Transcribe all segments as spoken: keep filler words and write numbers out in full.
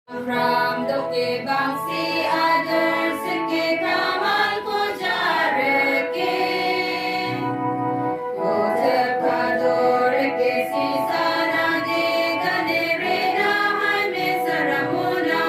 Ram doke bangsi adil sike kamal ko jareke. Ko tep kadore ke sisa nadi gane rena hai me saramona.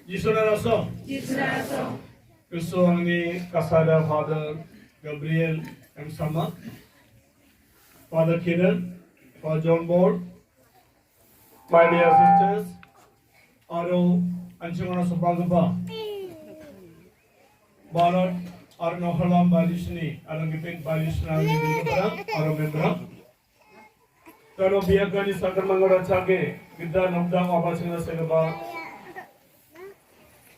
Jisu naraso. Jisu naraso. Kristo angni kasada Father Gabriel M Sama, Father Kiran, Father John Ball, my dear sisters, aro an·chingona sopagipa Barat aro Nohalam Parisni aro gipin Parisni dilgiparang aro memberrang. Tano biakani sakramen ora chake gita nokdang wabachengna segipa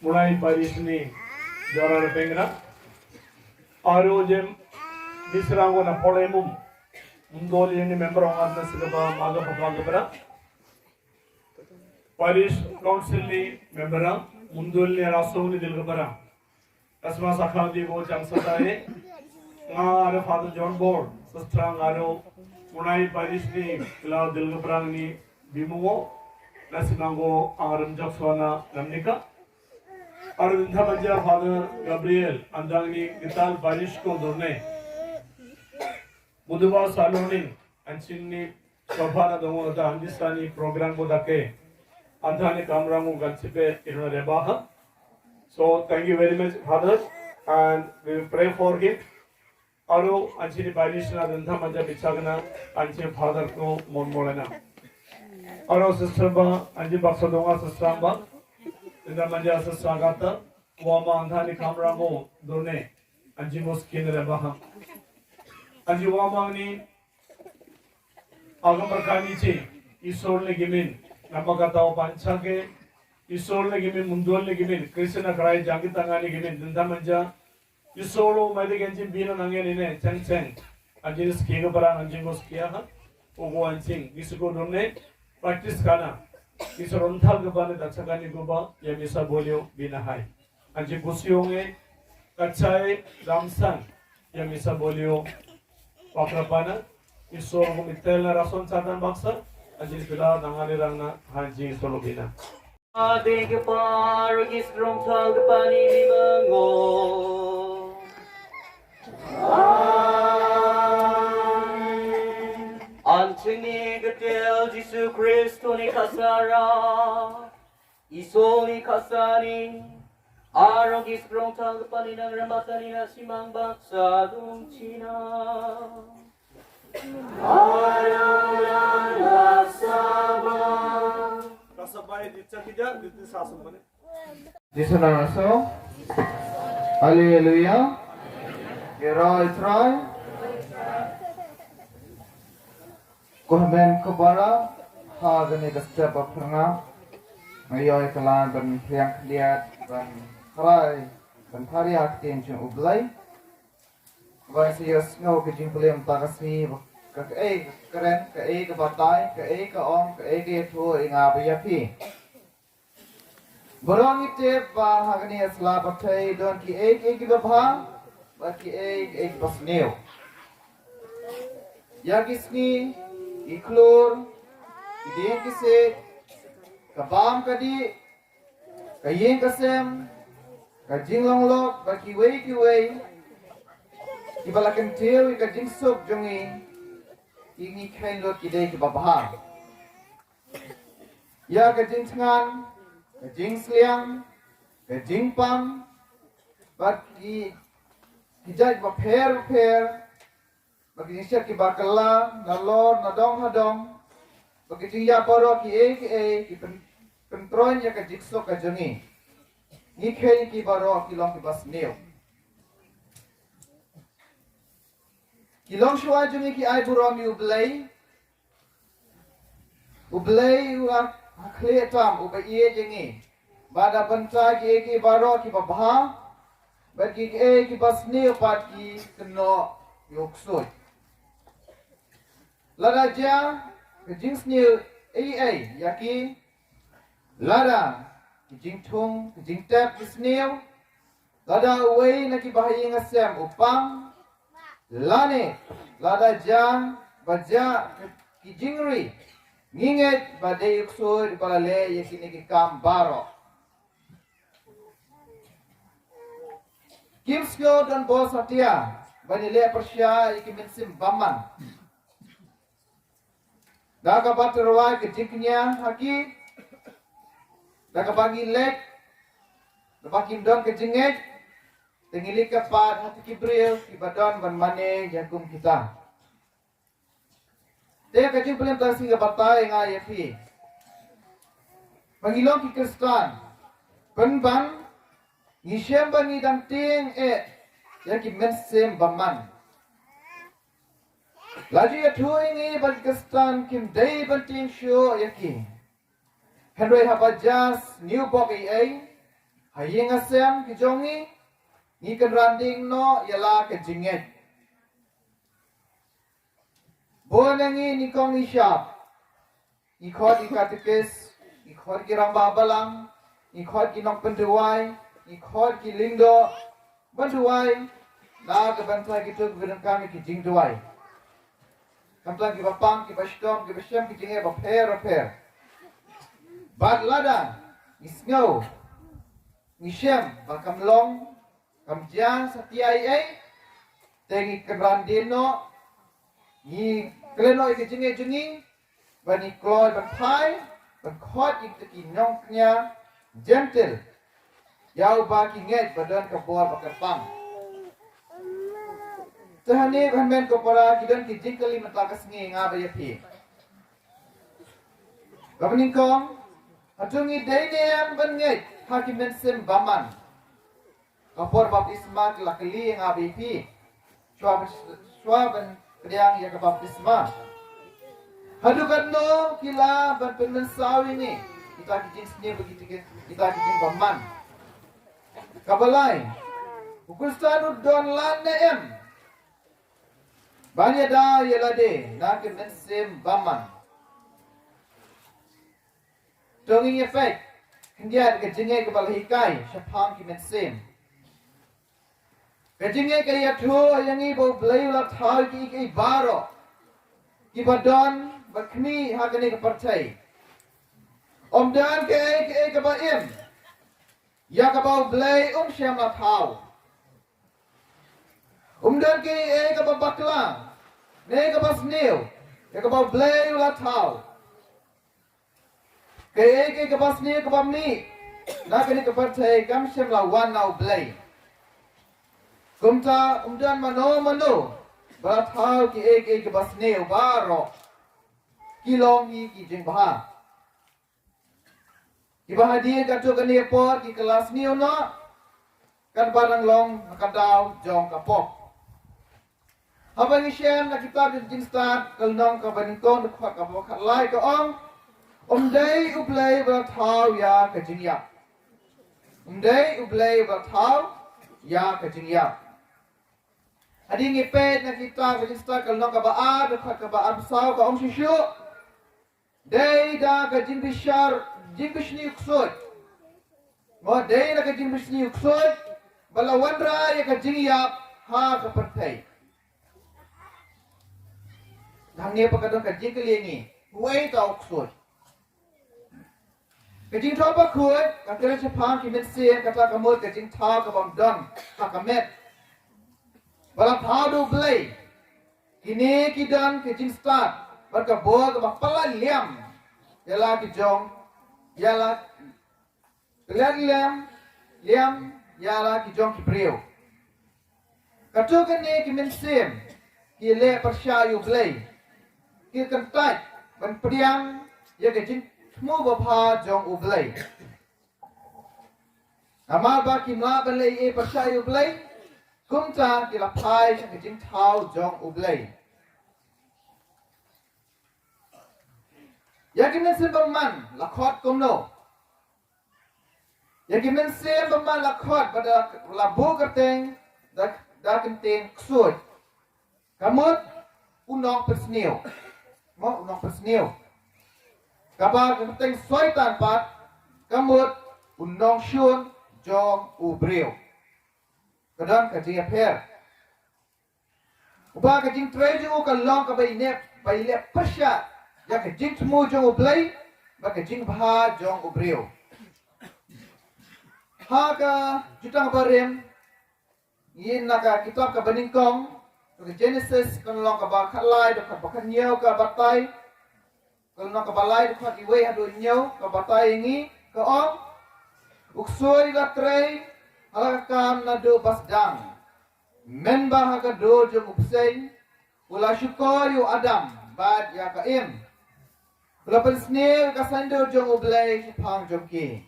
Mulai Parisni jora ripengrang aro jem bisrango na polemum mundolini member ong·atna segipa maga papagiparang. Parish Council-ni member-rang, mundulni rasongni dilgiparang. Asma sakantibo changsatae, nga aro Father John Ball, sistrang aro Munai Parish-ni kela dilgiparangni bimungo, nasimangko ang rimchak soana namnika. Aro dintamanja Father Gabriel, andangni gital Parish-ko done. Buduba saloning, an·chingni Sophana dongo, da andisani program-ko dake, andani kamrango ganchipe irona rebaha. So, thank you very much, Father, and we will pray for him. Aro, an·chini Parisna dintamanja bichakna, an·ching Father-ko monmolena. Aro, sister ba, an·ching baksa donga, sister ba, dintamanja, sister gata, uama andani kamrango done, an·chingko skine rebaha. An·ching uamangni Agam berkanichi, Isorni gimin, namakatao panchake, Isorni gimin, mundolni gimin, Krishna karai jangkitangani gimin, dintamanja, Isoro maide genjin bina nangenine, cheng cheng, anjing skiga barang, anjing ko skia ha, ogo anjing, Isoro donne, practice kana, Isoro ontal gabane, dachakani goba, ya misa bolio, bina hai. Anjing busionge, kachai, ramsan, ya misa bolio, paprapana, Isor gumitelna rason satan baksa, anjing bila nangani rangna, hanjing solobina. Adegepar gis rongtalgipani bimango. Amen. An·chingni gitel Jisu Kristoni kasara. Isolni kasani, aro gisprong talgipani nang ramatanina simang baksa dongchina. Aro nang raksaba. Raksaba ya ditsa kija, ditu sasum bane. Jisu naraso. Haleluya. Heroi Troy. Kuhmen kubara, ha gani gastep apurna. Mayoi kalan ban priang kliat, ban harai, ban tari aktin jung ublai. Ban siyo sngo ke jing pulim takasi, ka ei keren, ka ei ka batai, ka ei ka ong, ka ei ka yathu inga bayapi. Borong itep ba hagani asla pathai don ki ek ek ba bha, ba ki ek ek ba sneo. Ya ki sngi, ki klur, ki ding ki se, ka bam ka di, ka yeng ka sem, ka jinglong lok, ba ki wei ki wei, ki ba lakin teo ka jingsuk jongi, ki ngi khain lot ki dei ki ba bha. Ya ka jingthngan, ka jingsliang, ka jingpang, ba ki, ki jait ba pher ba pher, ba ki jingsiat ki ba kala, na lor, na dong ha dong, ba ki jingya baro ki e ki e, ki pen, pentroin ya ka jingsuk ka jongi. Ngi khei ki baro ki long ki ba sneo. Ki long shua jongi ki ai burom yu blai, Ublei u a-, akhle tam u ba ie jengi. Ba da banta ki e ki baro ki ba bha. Ba ki e ki ba sni u pat ki keno yuk sui. Lada ja ki jing sni u ei ei ya ki. Lada ki jing thung ki jing tep ki sni u. Lada uwei na ki bahaing asem upang. Lane, lada ja, ba ja, ki jingri. Nginget, ba de yuk soi, ba la le, ye kini ki kam baro. Kim skio don bo satia, ba ni le persia, ye ki minsim baman. Da ka ba terwai ke jingknya haki. Da ka ba ngi lek. Da ba kim don ke jingek. Te ngi lek ka pat hati ki bril ki ba don ban mane ya kum kita. Te ka jing pelem ta sing ka batai nga ya phi. Pangilong ki Kristan. Pen ban ngi shem ban ngi dang ting e ya ki men sem ba man. Laju ya thui ngi ban Kristan kim dei ban ting shu ya ki. Henry haba jas new bok ei ei. Haying asem ki jongi. Ngi kan randing no ya la ka jingek. Bo nangi ni kong ni shap. Ni khot ki katekis, ni khot ki ramba balang, ni khot ki nok penduai, ni khot ki lindo, penduai, na ke bantai ki tuk bidang kami ki jing duai. Kamtang ki bapang, ki bastom, ki basem, ki jinge bapher, bapher. Bat lada, ni sngau, ni shem, ba kamlong, kam jia, sati ai ai, te ngi kemran dino, ngi kleno ki jinge jingi, Bani kloi ban phai, ban khot ik teki nong knya, gentle. Yau ba ki nget ba don ka bor ba ka pang. Tehani ban men ko para ki don ki jingkali mata ka sngi nga ba ya phi. Ba bani kong, hatung i dei ne am ban nget, ha ki men sim ba man. Ka por baptisma ke la kali nga ba ya phi. Shwa ban, shwa ban kriang ya ka baptisma. Hadu kan no kila ban pen men sawi ni. Kita ki jing sni bagi tiga, kita ki jing baman. Ka balai. U Kristan u don lan ne em. Ban ya da ya lade, na ke men sim baman. Tonging effect. Khyndiat ka jingeh ka ba la hikai, shaphang ki mynsiem. Ka jingeh ka ïathuh ïa ngi ba U Blei u la thaw ïa ki, ïa ki baro. Ki ba don, ba khmih ha kane ka pyrthei. Ym don kaei kaei kaba im ïa kaba U Blei um shym la thaw. Ym don kaei kaei kaba bakla, ne kaba sniew, ïa kaba U Blei u la thaw. Kaei kaei kaba sniew kaba mih na kane ka pyrthei kam shym la wan na U Blei. Kumta ym don mano mano ba la thaw kaei kaei kaba sniew baroh. Ki long hi ki jingbha. Kiba hadien katto katne por ki kylla sniew noh, katba dang long na ka daw jong ka pop. Haba ngi shem na kitab Jingstad ka lynnong kaba nyngkong dkhot kaba khatlai ka ong. Ym dei U Blei ba la thau ïa ka jingïap. Ym dei U Blei ba la thau ïa ka jingïap. Hadien ngi peit na kitab Jingstad ka lynnong kaba ar dkhot kaba arphew saw ka ong shuh shuh. Dei da ka jingbishar, jingbishni u ksuid. Mo dei da ka jingbishni u ksuid, ba la wanrah ïa ka jingïap ha ka pyrthei. Hangne pa ka don ka jingkylli ngi, uei ta u ksuid. Ka jingthoh bakhuid, ka kren shaphang ki mynsiem, kata ka mut ka jingthaw ka bym don ha ka met. Ba la thau da U Blei. Kine ki don ka jingstad, bad ka bor kaba palat liam ïa la ki jong, ïa la, palat liam, liam ïa la ki jong ki briew. Katto katne ki mynsiem ki leh pyrshah ïa U Blei, ki kyntait ban pdiang ïa ka jingthmu babha jong U Blei. Namar ba kim lah ban leh ïeh pyrshah ïa U Blei, kumta ki la phai sha ka jingthaw jong U Blei. Ïa ki mynsiem bymman la khot kumno? Ïa ki mynsiem bymman la khot ba da la buh kyrteng da, da ka ktien ksuid. Ka mut u nongpynsniew. Mo u nongpynsniew. Kaba ka kyrteng soitan pat, ka mut u nongshun jong u briew. Ka don ka jingïapher. Uba ka jingtrei jong u ka long kaba ïeh, ba ïeh pyrshah ïa ka jingthmu jong U Blei, ba ka jingbha jong u briew. Ha ka jutang barim, ngi na ka kitab kaba nyngkong, ka Genesis ka lynnong kaba khatlai, dkhot ba khathynñiew ka batai, ka lynnong kaba lai dkhot uwei haduh hynñiew ka batai ngi, ka ong, u ksuid la trei ha la ka kam naduh ba sdang. Mynba ha ka dur jong u bseiñ, u la shukor ïa u Adam bad ïa ka Im. U la pynsniew ïa ka saiñdur jong U Blei shaphang jong ki.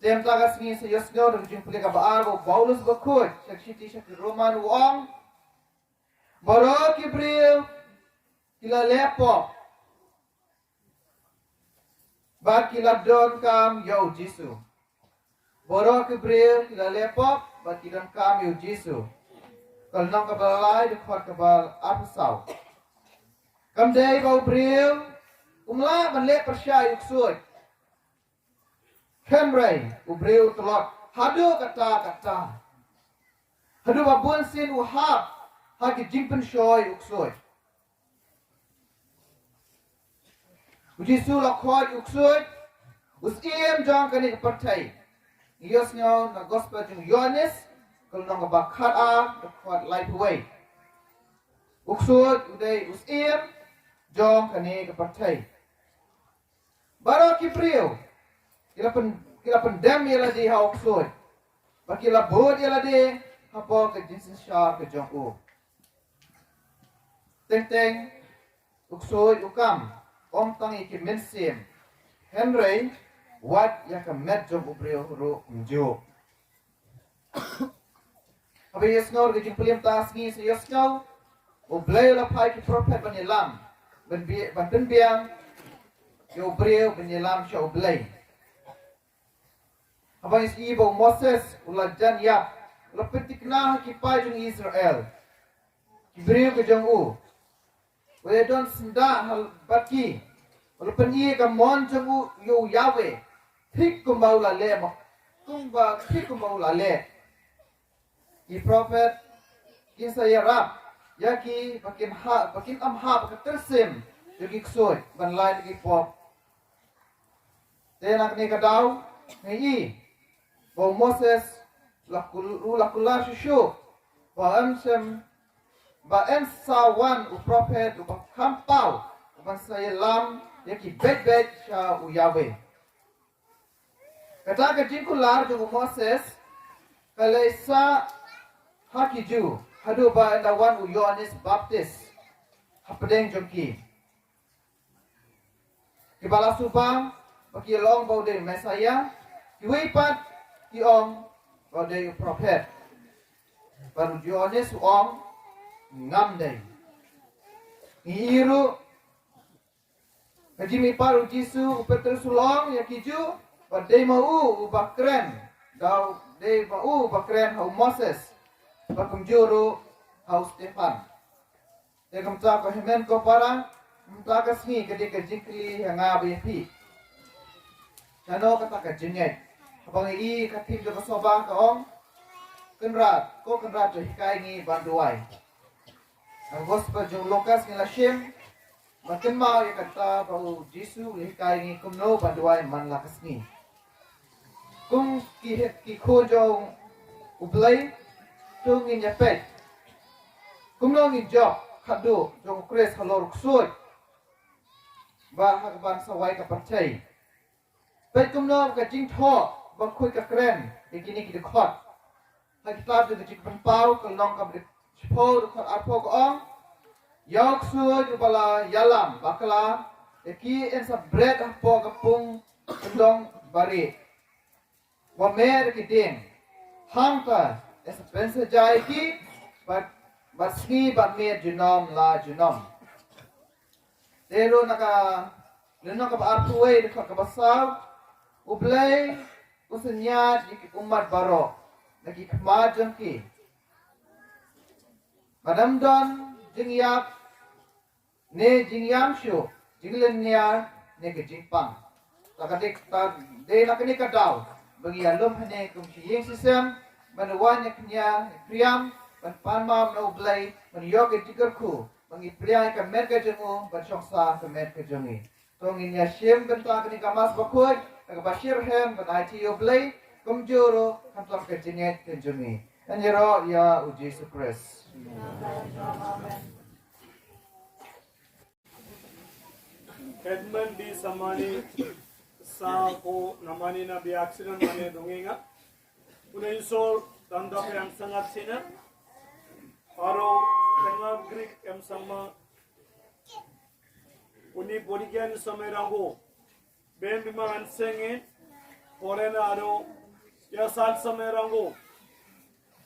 Te mynta ka sngi sa ïohsngew da ka jingpule kaba ar ba u Paulus bakhuid sha ki shithi sha ki Roman u ong. Baroh ki briew ki la leh pop bad ki la donkam ïa u Jisu. Baroh ki briew ki la leh pop bad ki donkam ïa u Jisu. Ka lynnong kaba lai dkhot kaba arphew saw. Kam dei ba u briew um lah ban leh pyrshah ïa u ksuid. Hynrei u briew u tlot haduh katta katta. Haduh ba bunsien u hap ha ki jingpynshoi u ksuid. U Jisu la khot ïa u ksuid u syiem jong kane ka pyrthei. Ngi ïohsngew na gospel jong u Ïoannis ka lynnong kaba khatar dkhot laiphew wei. U ksuid u dei u syiem jong kane ka pyrthei. Baroh ki briew ki la pyn, ki la pyndem ïa lade ha u ksuid. Bad ki la bud ïa lade hapoh ka jingsynshar ka jong u. Teng teng u ksuid u kam ym tang ïa ki mynsiem, hynrei wat ïa ka met jong u briew ruh kumjuh. Haba ïohsngew da ka jingpule mynta sngi sa ïohsngew U Blei u la phai ki prophet ban ïalam, ban bi, ban pynbiang ïa u briew ban ïalam sha U Blei. Haba ngi sngew ba u Moses u la jan ïap, u la pyntikna ha ki paid jong Israel, ki briew ka jong u. U la don syndah ha bad ki, u la pyni ïa ka mon jong u ïa u Yahweh, thik kumba u la leh mo, kumba thik kumba u la leh. Ki prophet kin sa ïarap ïa ki ba kin ha, ba kin am hap ka tyrsim jong ki ksuid ban lai da ki pop. Te na kane ka daw ngi i ba u Moses la kul, u la kular shuh shuh ba yn shem, ba yn sa wan u prophet uba kham paw uban sa ïalam ïa ki beit beit sha u Yahweh. Kata ka jingkular jong u Moses ka la sah ha ki Jiw haduh ba ynda wan u Ïoannis Baptis hapdeng jong ki. Kiba la suba ba ki long ba u dei Messiah, kiwei pat ki ong ba u dei u prophet. Bad u Ïoannis u ong ngam dei. Ngi iro, ka jingmipar u Jisu, u Petrus u long ia kiju, ba dei ma u, u bakren, dau dei ma u, u bakren, ha u Moses, ba kumjuru, ha u Stephan. Te ka mta ko hemen ko para, mta ka sngi ka dei ka jingkli ha nga ba ia phi. Iano kata ka jingngeit. Haba ngi i ka thim jong ka soba ka ong. Kynrad, ko Kynrad jong hikai ngi ban duai. Ka gospel jong Lukas ngi la shim. Ba kynmaw ia kata ba u Jisu la hikai ngi kumno ban duai man la ka sngi. Kum ki het ki khun jong u Blei, tu ngin ïa peit. Kumno ngin jop khadduh jong u Khrist halor u ksuid. Ba ha ka ban sawai ka pyrthei. Peit kumno ka jingthoh ba khuid ka kren, dei kine ki dkhot. Ha kitab jong ka jingpynpaw ka long ka brik shiphew dkhot arphew ka ong. Ïa u ksuid u ba la ïalam bakla, ïa ki en sa bret hapoh ka pung kyndong bari. Wa mer ki ding. Hangta, en sa pynsa jai ki, bad, bad sngi bad mer junom la junom. Te ro na ka, lynnong ka ba arphew wei dkhot ka ba saw, u Blei, u sñiawsih ïa ki ummat baroh, na ki khmat jong ki. Ba dam don jingïap, ne jingïam shuh, jinglynñiar, ne ka jingpang. Ta ka dei, ta dei na kane ka daw, ba ngi ïalum hangne kum shi ïing shi sem, ban wan ïa ka ñiaw, ïa ka riam, ban pan mam na u Blei, ban ïoh ka jingkyrkhu, ba ngi pdiang ïa ka met ka jong u, ban shong sah ïa ka met ka jong ngi. To ngin ïa shim bynta kane ka Mass bakhuid, ha kaba shyrhem, ban aiti ïa u Blei, kumjuh ruh, khamtam ka jingngeit ka jong ngi. Ïaroh ïa u Jisu Khrist. Edmund D Samani sa ko namani na bi accident mane dongenga. Uni Isol danda pe ang sangat sina. Aro tengah Greek em sama uni borigiani samai rango. Ben bima ansenge, foreign aro, ya sal samai rango.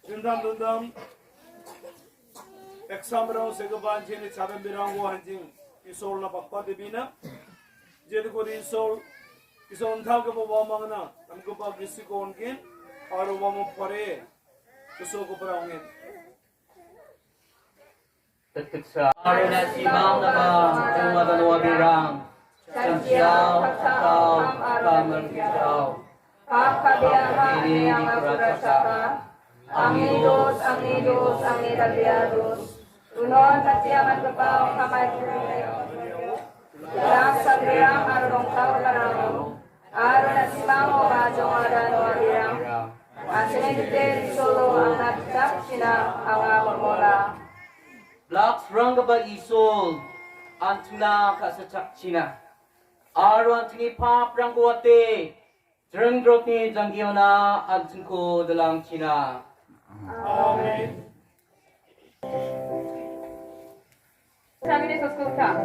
Dendam dendam. Exam rang sega banjini chaben birango hanjing. Isol na bakpa debina. Jadi ko Isol, Isol enthal ke bawa mangna. Nam ke bak isi ko onkin. Aro wamo pare. Isol ko pare ongen. Teksa. Arena simang nama, nama danwa birang. Chanchiao, hakao, kam merkichao. Kap kabia ha ni ang aku rasaka. Angni dos, angni dos, angni kabia dos. Unon katia man kepao kamai kurai. Yang sabriang arong tau karang. Aro na simang o ba jong ada no abirang. Asini dite solo ang na tak sina ang a mola. Blak sranggipa Isol, an·chingna ka·sachakchina. Aro an·chingni paprangko wate, dringdrotni janggiona an·chingko dilangchina. Amen. Sambil diskusikan.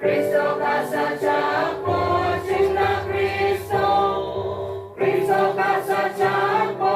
Kristo kasachakpo, cinta Kristo. Kristo kasachakpo,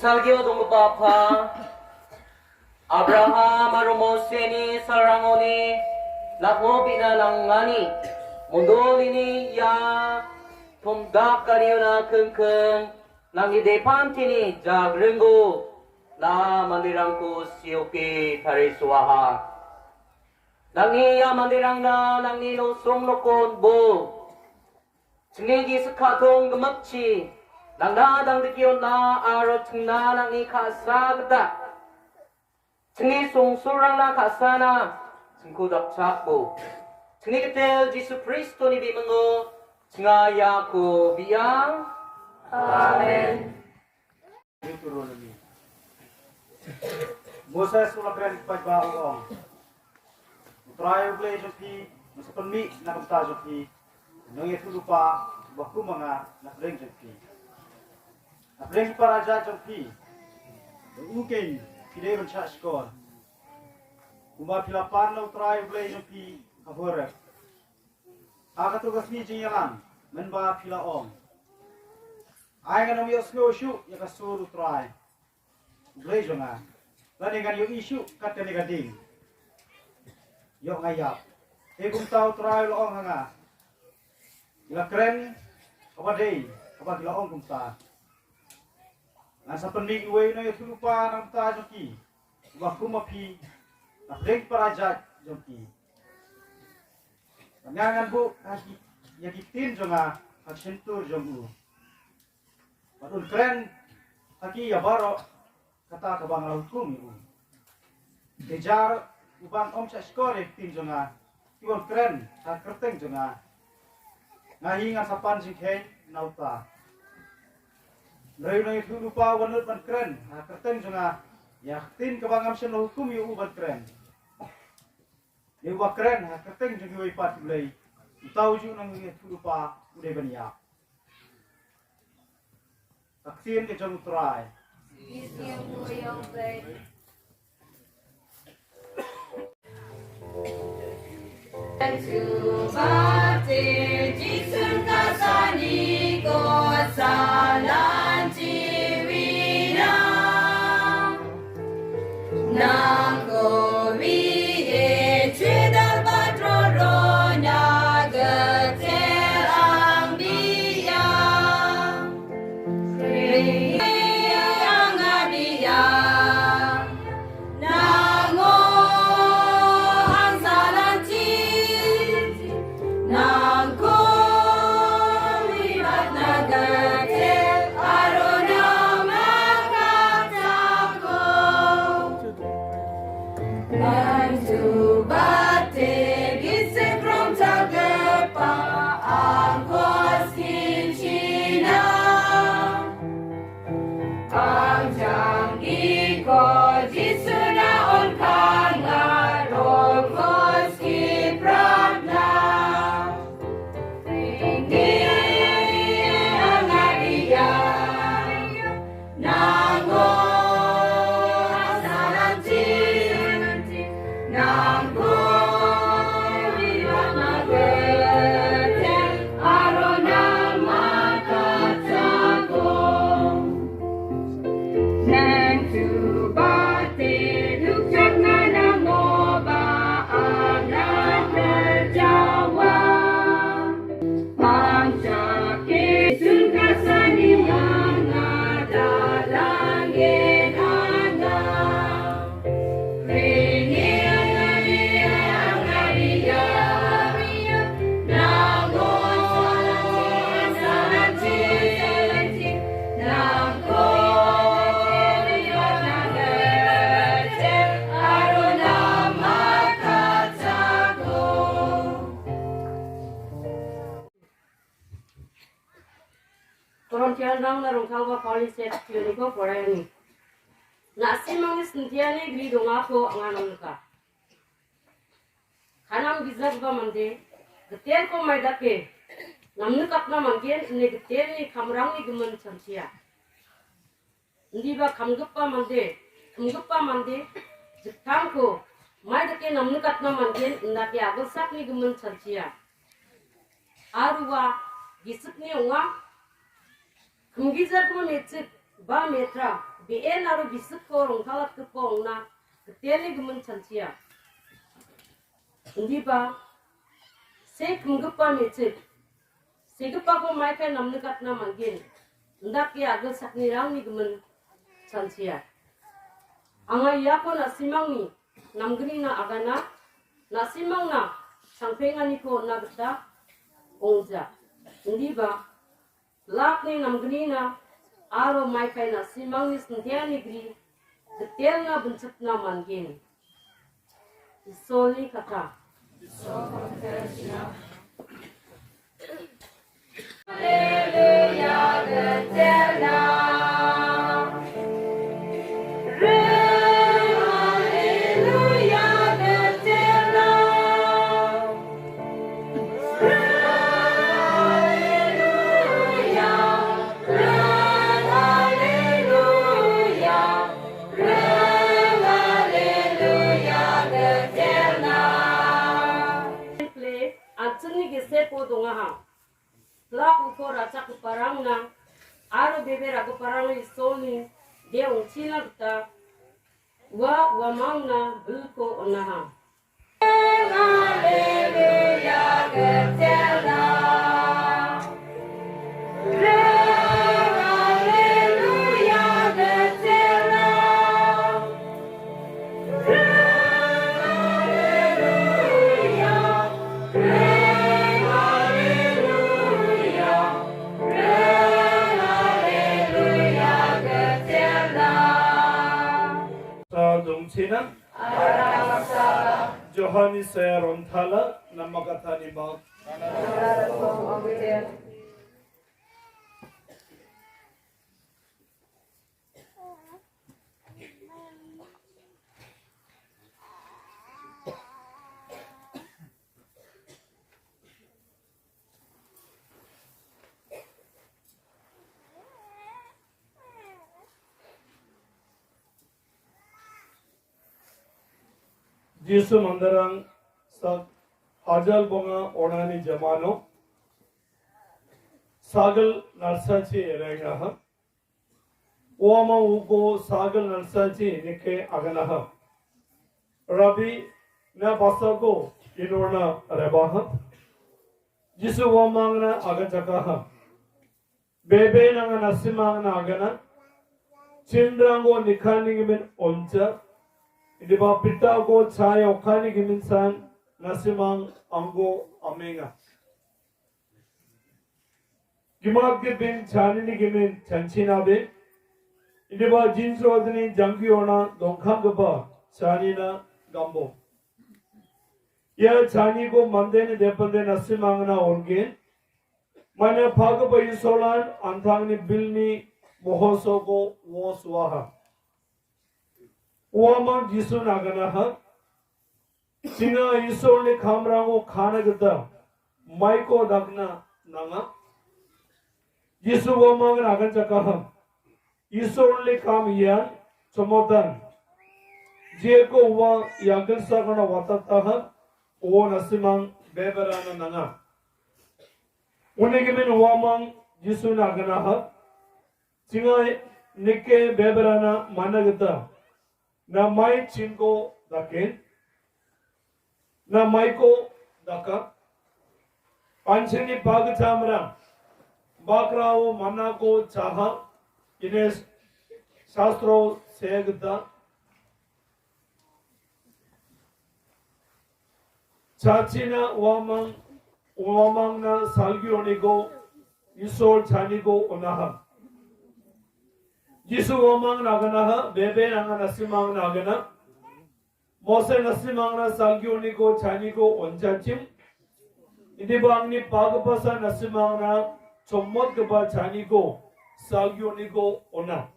Salgio donggipa Apa, Abraham aro Moseni salrangoni nang·o bi·na nangani mondolini ia tomdakaniona kingking nangni depantini jagringgo na manderangko sioke tarisoaha. Nangni ia manderangna nangni nosong nokon bo. Chingni gisik ka·tong gimikchi nangna dangdike on·a aro chingna nangni ka·sa gita. Chingni songsolrangna ka·sana chingko dakchakbo. Chingni gitel Jisu Kristoni bimingo chinga iako bi·a. Amen. Deuteronomy. Moses ulakren paitba ong. Utrai uble jongpi, musapen mi na kumta jongpi, nong ye tulupa, baku manga na preng jongpi. Na preng para ja jongpi, ukeng pide bencha skor. Kuma pilapan na utrai uble jongpi, kahorek. Agatu gasni jingyalan, menba pila ong. Ai ngan ong yo sngewshu ya ka sur utrai. Ublei jonga. Lani ngan yo ishu kat kani gading. Yo ngayap. He kumta utrai lo ong hanga. Ila kren, kaba dei, kaba gila ong kumta. Ngan sapen mi uwe no yo tulupa nang ta jongki. Uba kumapi, na preng para ja jongki. Ngan ngan bu, haki, ya ki tin jonga, hak sentur jong u. Padun kren, haki ya baro, kata kabang la hukum u. Dejar, uban om sa skor ya ki tin jonga, iwan kren, ha kerteng jonga. Ngahi ngan sapan jingkheng, nauta. Nreu nang itu lupa wanut ban kren, ha kerteng jonga, ya ki tin kabang am sen la hukum ya u ban kren. Dewa kren ha kerteng jong iwa ipat ulei. Utau ju nang ngi tulupa ude bania. Aksien ke jong utrai. Tuba te Jisun kasani ko salan jiwina. Nangko wie cuidal patroronya getel ang biang. Kring ang biang. Nango ang salanti. Nangko wiwat nagate arona makatako. Nangtu bate gisik rong tagepa angkos kincina. Ang jang iko Jisu na on kanga rokos ki pratna. Ringi ang adia nango asalanti. Nangko wiwat nagete arona makatako. Nangtu bate dukjak nanamo ba anak berjawa. Pangcake sun kasani manga dalangen anga. Ringi anga ria anga ria. Nangko salanti, nangko ria anga ria. Arona makatako. Korintianrangna rongtalgipa Paulus ia chikchinganiko poraiani. Na·simangni sintiani gri dongako anga namnika. Kanam gijagipa mande, gitelko maidake namnikatna man·gen ine gitelni kamrangni gimin chanchia. Indiba kamgipa mande, kamgipa mande, jiktangko maidake namnikatna man·gen, indake agilsakni gimin chanchia. Aro ua gisikni ong·a, kimgijagipa me·chik ba me·tra Be·en aro bisikko rongtalatgipa ong·na gitelni gimin chanchia. Indiba, se kimgipa me·chik, segipako maikai namnikatna man·gen, indake agilsaknirangni gimin chanchia. Anga iako na·simangni namgnina agana, na·simangna changpenganiko on·na gita ong·ja. Indiba, lakni namgnina aro maikai na·simangni sinteani gri gitelna binchipna man·gen. Isolni kata. Haleluya, gitelna. Haleluya, gitelna. An·chingni giseko dongaha. Pilak uko ra·chakgiparangna aro bebe ra·giparangna Isolni de ong·china gita ua uamangna bilko on·aha. Haleluya, gitelna. Haleluya, gitelna. Haleluya, haleluya, haleluya, gitelna. Sa dongchina. Johani saya rontala namakatani bak. Jisu manderang sak hajal bonga ornani jamano sagil nalsachi erengaha. Uamang uko sagil nalsachi nike aganaha. Rabbi, na basako inorna rebaha. Jisu uamangna agachakaha. Bebe nanga nasimangna agana. Chinrangko nikani gimin oncha. Indiba pitako chaya okani gimin san nasimang angko amenga. Gimat gipin chanini gimin chanchinabe. Indiba jinsrodini janggiona dongkanggipa chanina gambo. Ia chaniko mandeni depende nasimangna orgen. Mane pagipa Isolan antangni bilni mohosoko wo suaha. Uamang Jisu naganaha. Chinga Isolni kamrango kana gita maiko dakna nanga. Jisu uamangna aganchakaham. Isolni kam ian chomotan. Jeko ua iagilsakona watataha, o nasimang beberana nanga. Unigimin uamang Jisu naganaha. Chinga nike beberana mana gita. Na mai chinko dake. Na maiko daka. An·chingni pagittamrang bakrao manako chaha ine sastro seagita. Chachina uamang, uamangna salgioniko Isol chaniko onaha. Jisu uamang naganaha, bebe nanga nasimang nagana. Mose nasimangna salgioniko chaniko onjachim. Indiba angni pagipasa nasimangna chomotgipa chaniko salgioniko ona.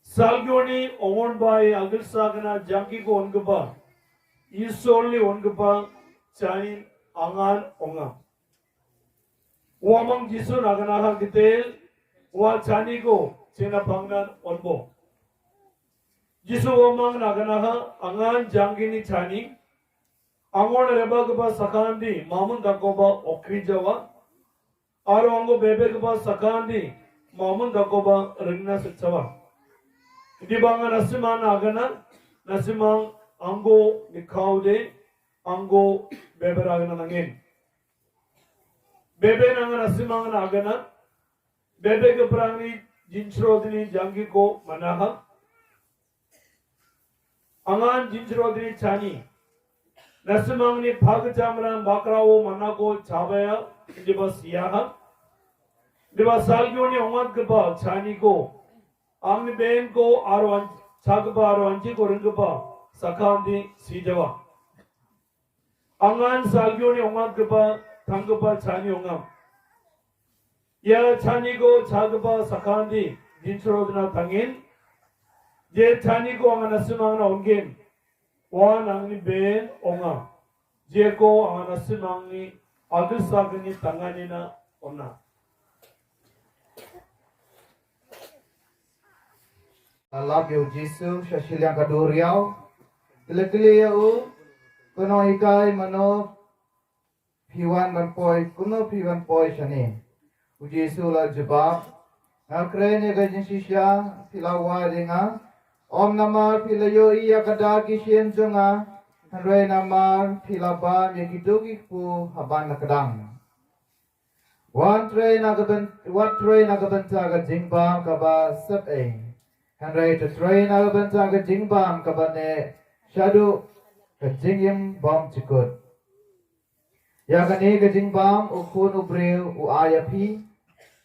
Salgioni ongonbae agilsakna jangkiko ongipa, Isolni ongipa chanin angan onga. Uamang Jisu naganaha gitel, ua chaniko chena pangnan onbo. Jisu uamang naganaha angan janggini chani, angon rebagipa sakandi mamun dakoba okrijawa, aro ango bebegipa sakandi mamun dakkoba ringna sikjawa. Indiba anga nasimangna agana, nasimang angko nikaode, angko beberagna nangen. Bebe nanga nasimangna agana, bebegiparangni jinchrodni janggiko manaha. Angan jinchrodni chani. Nasimangni pagijamrang bakrao manako chabaya, indiba siaha. Indiba salgioni ong·atgipa chaniko, angni benko aro an-, chagipa aro anchiko ringgipa sakantiko sijawa. Angan salgioni ong·atgipa tanggipa chani ong·a. Ia chaniko chagipa sakantiko jinchrodna tangen. Je chaniko anga nasimangna on·gen, uan angni ben ong·a. Jeko anga nasimangni agilsagni tanganina on·a. Alabio Jisu, shashiliang kaduriao. Kili-kili iau, kono ikai mano piwan ban poi, kono piwan poi shani. U Jisu la jubab, nga kre ne gajin shisha, pila wa dinga. Om namar pila yo iya kada kisien jonga, hanre namar pila ba me kidugi pu haban na kadang. Wan trei na gaban, wan trei na gaban ta ga jingbam kaba sep ei. Hanrei ta trei na gaban ta ga jingbam kaba ne shadu ga jingim bam chikut. Ya ga ne ga jingbam u kun u breu u aya pi.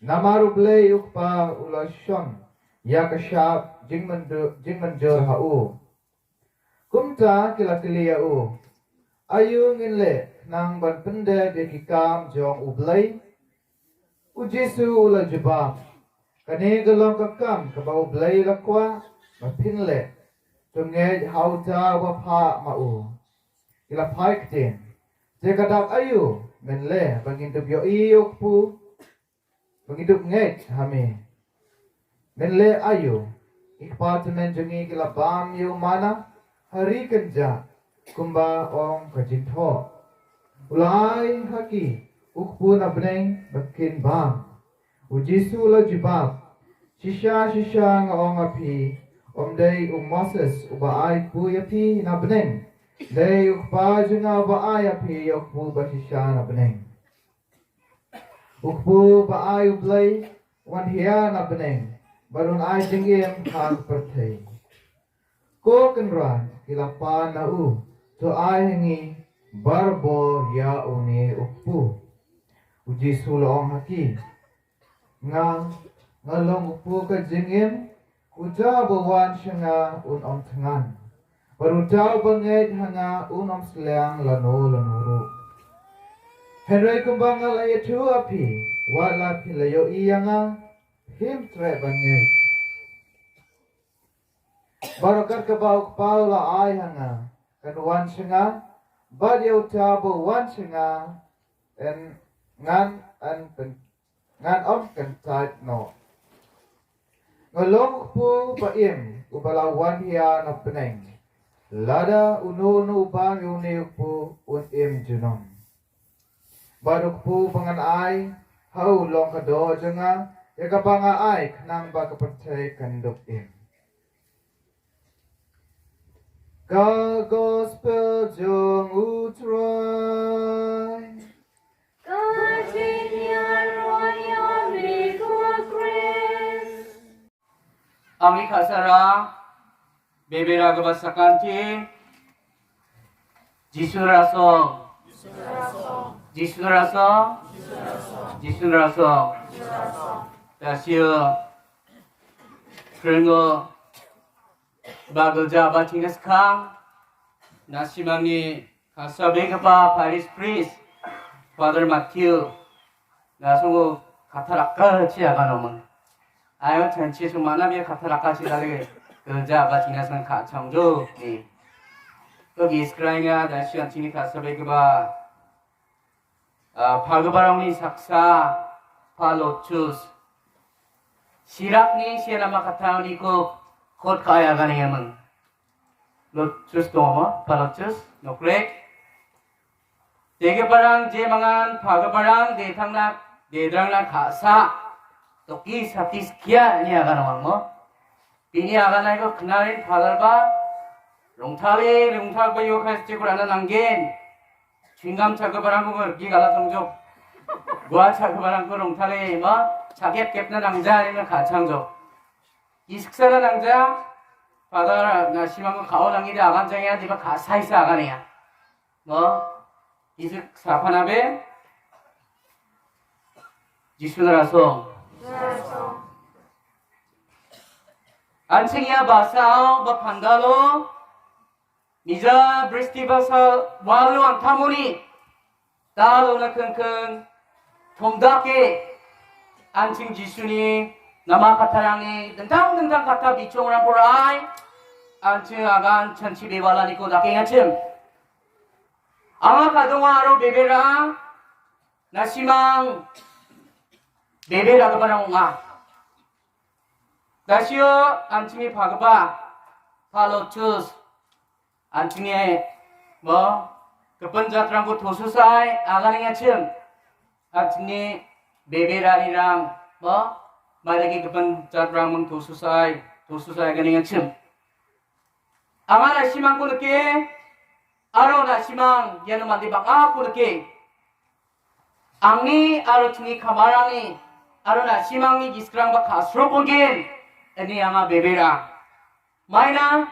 Namar u blei u kpa u la shon. Ya ga shap jingmandu-, jingmanjur ha u. Kumta kila kili ya u. Ayu ngin le nang ban pende bia ki kam jong u blei. U Jisu u la jubab. Kane ga long ka kam kaba u blei la kwa ma pin le. Tungej hau ta wa pha ma u. Kila phai ktin. Je ka dak ayu ngin le bangin dup yo i u kpu. Pengidup ngeit hami. Menle ayu, i kpa temen jongi kila bam yu mana, hari kenja, kumba ong ka jintho. Ulai haki, u kpu na bneng bakin bam. U Jisu la jubab, shisha shisha nga ong aphi, om dei u Moses uba ai kpu ya phi na bneng. Dei u kpa jonga uba ai aphi ya u kpu ba shisha na bneng. U kpu ba ai u blei, wan hia na bneng, ba run ai jingim ha ka pyrthei. Ko kynran kila pa na u, to ai hangi bar bo ya u ni u kpu. U Jisu la ong haki. Nga, nga long u kpu ka jingim, Uta ba wan shanga un om tngan. Baru tau ba ngeit hanga un om sliang lano lano ru. Henry kumbang la ya tu api, wa la pi la yo i yanga, him tre ba ngeit. Baru kat ka bau kpau la ai hanga, kan wan shanga, bad ya uta ba wan shanga, en ngan an pen Ngan om kan tait no. Ngalong pu ba im, u ba la wan hia na peneng. Lada unu unu u bang yu ni pu un im junong. Ba duk pu ba ngan ai, hau long ka do jonga, ya ka ba nga ai, knang ba ka pyrthei kan duk im. Ka gospel jong u Trai. Ka jingïaroh ïa me ko Khrist. Angni ka·sara, bebera gaba sakanti, Jisu raso. Jisu raso. Jisu raso. Dasio. Krengo. Ba gilja ba chingna skang, nasimangni ka·sabegipa parish priest, Father Matthew, na·songo katalaka chi aganoming. Ayo chanchi sumana bia katalaka chi dale gilja ba chingna skang ka·changjo ni. To giskrangnga, dasi an chini ka·sabegipa Ah, pagiparangni saksa pa Lotus. Sirakni senama kattaniko kot ka·e aganengaming. Lotus dongoma, pa Lotus, nokrek. Degiparang je mangan, pagiparang detangna, dedrangna ka·sa. Doki sati skia ine agan ong·a. Bini aganaiko knarin Padarba rongtale rongtalba Yukaristiko ra·na nanggen. Chingam chagiparangko riki gala tongjok. Gua chagiparangko rongtale ma chagep gepna nangja ine ka·changjok. Iskisana nangja, Padar nasimangko ka·o nangide aganjangea diba ka·saisa aganenga. Mo, isik sapanabe, Jisu narasong. An·ching ia basao ba pandalo, mija bristibasa walo antamoni, dalo nakengkeng, tomdake, an·ching Jisuni nama kattarangni dingtang dingtang katta bichongrangko ra·ai, an·ching agan chanchi bewalaniko dakengachim. Anga kadonga aro bebera, nasimang beberagiparang ong·a. Dasio an·chingni pagipa Palochus an·chingni bo gipin jatrangko tosusai aganengachim. An·chingni beberanirang bo maidake gipin jatrangming tosusai, tosusai aganengachim. Anga nasimangko nike, aro nasimang iano mande bang·ako nike. Angni aro chingni kamarangni aro nasimangni giskrangba ka·srok ong·gen, ine anga bebera. Maina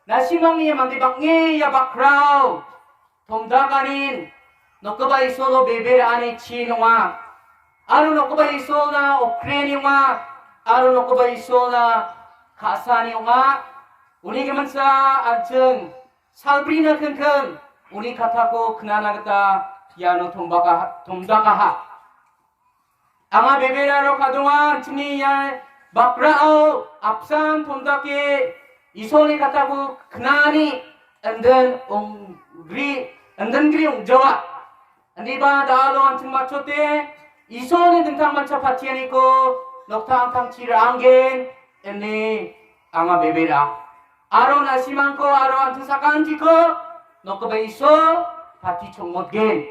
nasimangni mande bang·e ia bakrao tomdakanin nokgipa Isolo bebe ra·ani chin ong·a. Aro nokgipa Isolna okreni ong·a. Aro nokgipa Isolna ka·sani ong·a. Uni giminsa an·ching salbrina kingking uni kattako knana gita iano tombaka-, tomdakaha. Anga beberaro kadonga an·chingni ia bakrao apsan tomdake Isolni kattako knani indin ong·gri, indingri ong·jawa. Indiba dalo an·ching matchote Isolni dingtangmancha patianiko noktangtangchi ra·anggen ine anga bebera. Aro nasimangko aro an·ching sakantiko nokgipa Isol pati chongmotgen.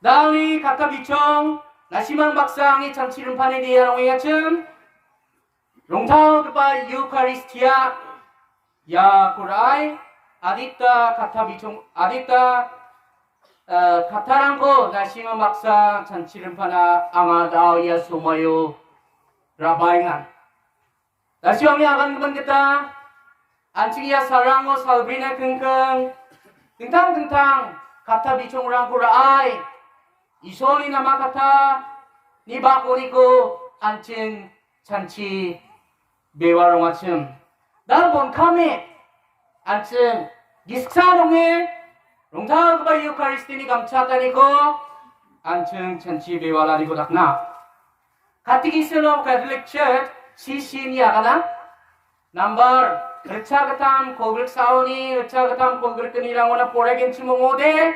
Dalni katta bichong, nasimang baksa angni chanchi rimpani dia ong·engachim. Rongtalgipa Eukaristia, iako ra·ai, adita katta bichong, adita, eh, kattarangko nasimang baksa chanchi rimpana anga dao ia somaio ra·baenga. Dasio angni agangimin gita, an·ching ia salrango salbrina kingking, dingtang dingtang katta bichongrangko ra·ai, Isolni nama katta, ni bakoniko an·ching chanchi bewa rongachim. Da bon kame, an·ching gisksa ong·e, rongtalgipa Eukaristini gamchataniko an·ching chanchi bewalaniko dakna. Catechism of Catholic Church, C C ni agana. Nambar ritchagittam kolgrik saoni, ritchagittam kolgrik gnirangona poregenchim ong·ode,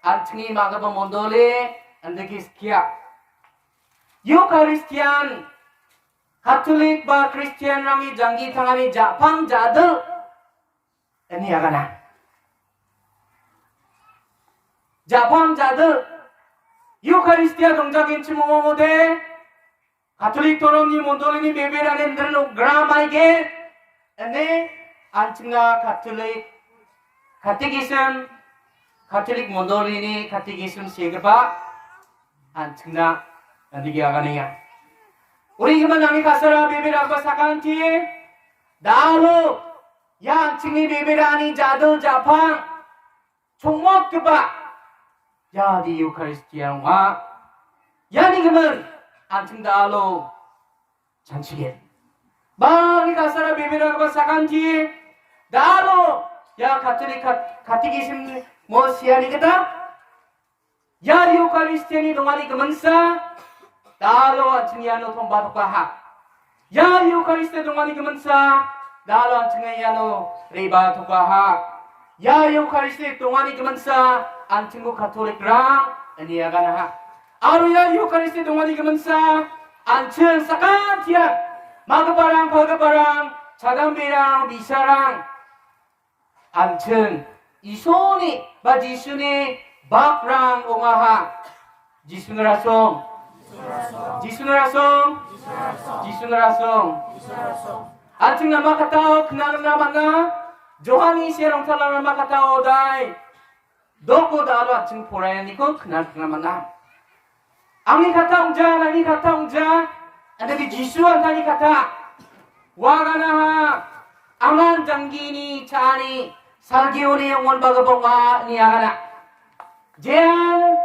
an·chingni magipa mondole, andake skia. Eucharistian Katolik ba Kristianrangni janggi tangani ja·pang ja·dil ine agana. Ja·pang ja·dil Eukaristia dongjagenchim ong·ode, Katolik toromni mondolini beberani indrin ong·gra maige, ine an·chingna Katolik, Katekism, Katolik mondolini Katekism segipa an·chingna andake aganenga. Uni gimin nangni kasara beberaba sakanti, dalo ia an·chingni beberani ja·dil ja·pang, chongmotgipa iadi Eukaristia ong·a. Iani gimin an·ching dalo chanchigen. Bangni kasara beberanggipa sakanti dalo ia Katolik kat-, Katekism mo siani gita ia Eukaristiani dongani giminsa dalo an·ching iano tombatokaha. Ia Eukaristia dongani giminsa dalo an·ching iano rebatokaha. Ia Eukaristia dongani giminsa an·chingko Katolikrang ine aganaha. Aro ia Eukaristia dongani giminsa an·ching sakantian magiparang, palgiparang, chadamberang, bisarang, an·ching Isolni ba Jisuni bakrang ong·aha. Jisuni rasong. Jisuna rasong. Jisuna rasong. An·ching nama katao knalna man·a. Johani serongtala nama katao dai. Doko dalo an·ching porayaniko knalna man·a. Angni kata ong·ja, nangni kata ong·ja. Andake Jisu an·tangni kata. Waganaha, angan janggini cha·ani, salgioni ong·onbagipa ong·a, ine agana. Jean,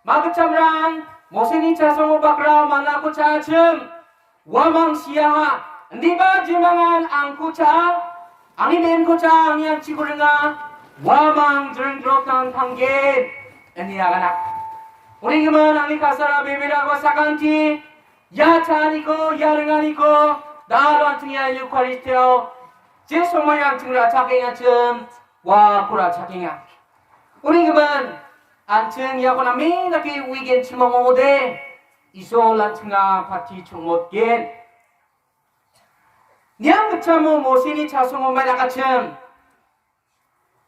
magitchamrang, Mosini chasongo bakra manako cha·achim, uamang siaha, indiba jemangan angko cha·a, angni be·enko cha·a, angni an·chiko ringa, uamang jringrotnan tanggen, ine agana. Uni gimin angni kasara bebera ua sakanti, ia cha·aniko, ia ringaniko, dalo an·ching ia Eukharistiao, je somoi an·ching ra·chakengachim, uako ra·chakenga. Uni gimin, an·ching iako name dake uigenchim ong·ode, Isol an·chingna pati chongmotgen. Niam gitchamo Mosini chasongo maidakachim.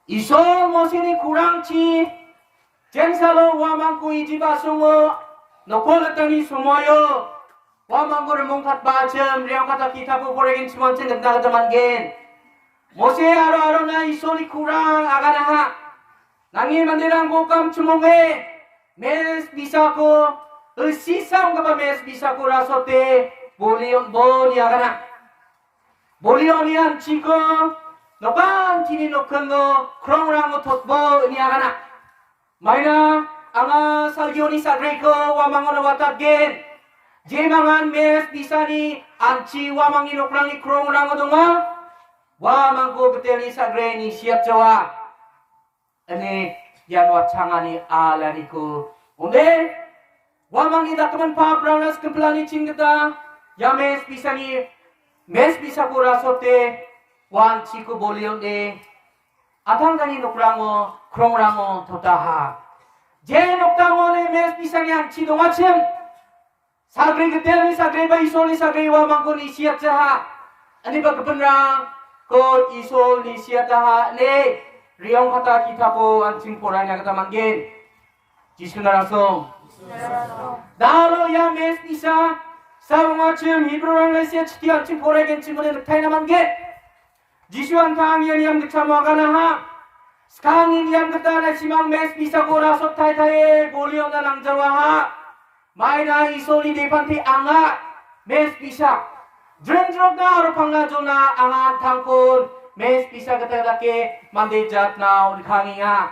Isol Mosini kurangchi, jengsalo uamangko Ijip a·songo nokol ritani somoio, uamangko rimongkatba achim, riamkata kitapo poregenchimanchi nikna gita man·gen. Mose aro Arona Isolni kurang aganaha. Nangni manderangko kamchimonge, mes bisako, ilsisanggipa mes bisako rasote, bolion boni agana. Bolioni an·chiko, nokantini nokkingo, krongrango totbo, ine agana. Maina, anga salgioni sagreko, uamangono watatgen. Jemangan mes bisani, an·chi uamangni nokrangni krongrango donga. Uamangko bitelni sagreni siatjawa. Ine ian watchangani alaniko. Onde, uamangni dakgimin paprangna skimpilani chinggita, ia mes bisani, mes bisako rasote, uan chiko boli onde, atangani nokrango, krongrango totaha. Je nokdango ne mes bisani an·chi dongachim, Sagri gitelni sagri ba Isolni sagri uamangko ni siatjaha. Aniba gipinrangko Isolni siataha ine riongkata kitapo an·ching poraina gita man·gen. Jisuna rasong. Dalo ia mes bisa, sa ong·achim Hibrurangna sia chiti an·ching poraigenchim ine niktaina man·gen. Jisu an·tang ia niam gitchamo aganaha. Skangni niam gita na simang mes bisako rasot taitaie boliona nangjawaha. Maina Isolni depante anga mes bisa. Jringjrotna aro pangna jona anga an·tangkon mes bisa gita dake mande jatna on·kangenga.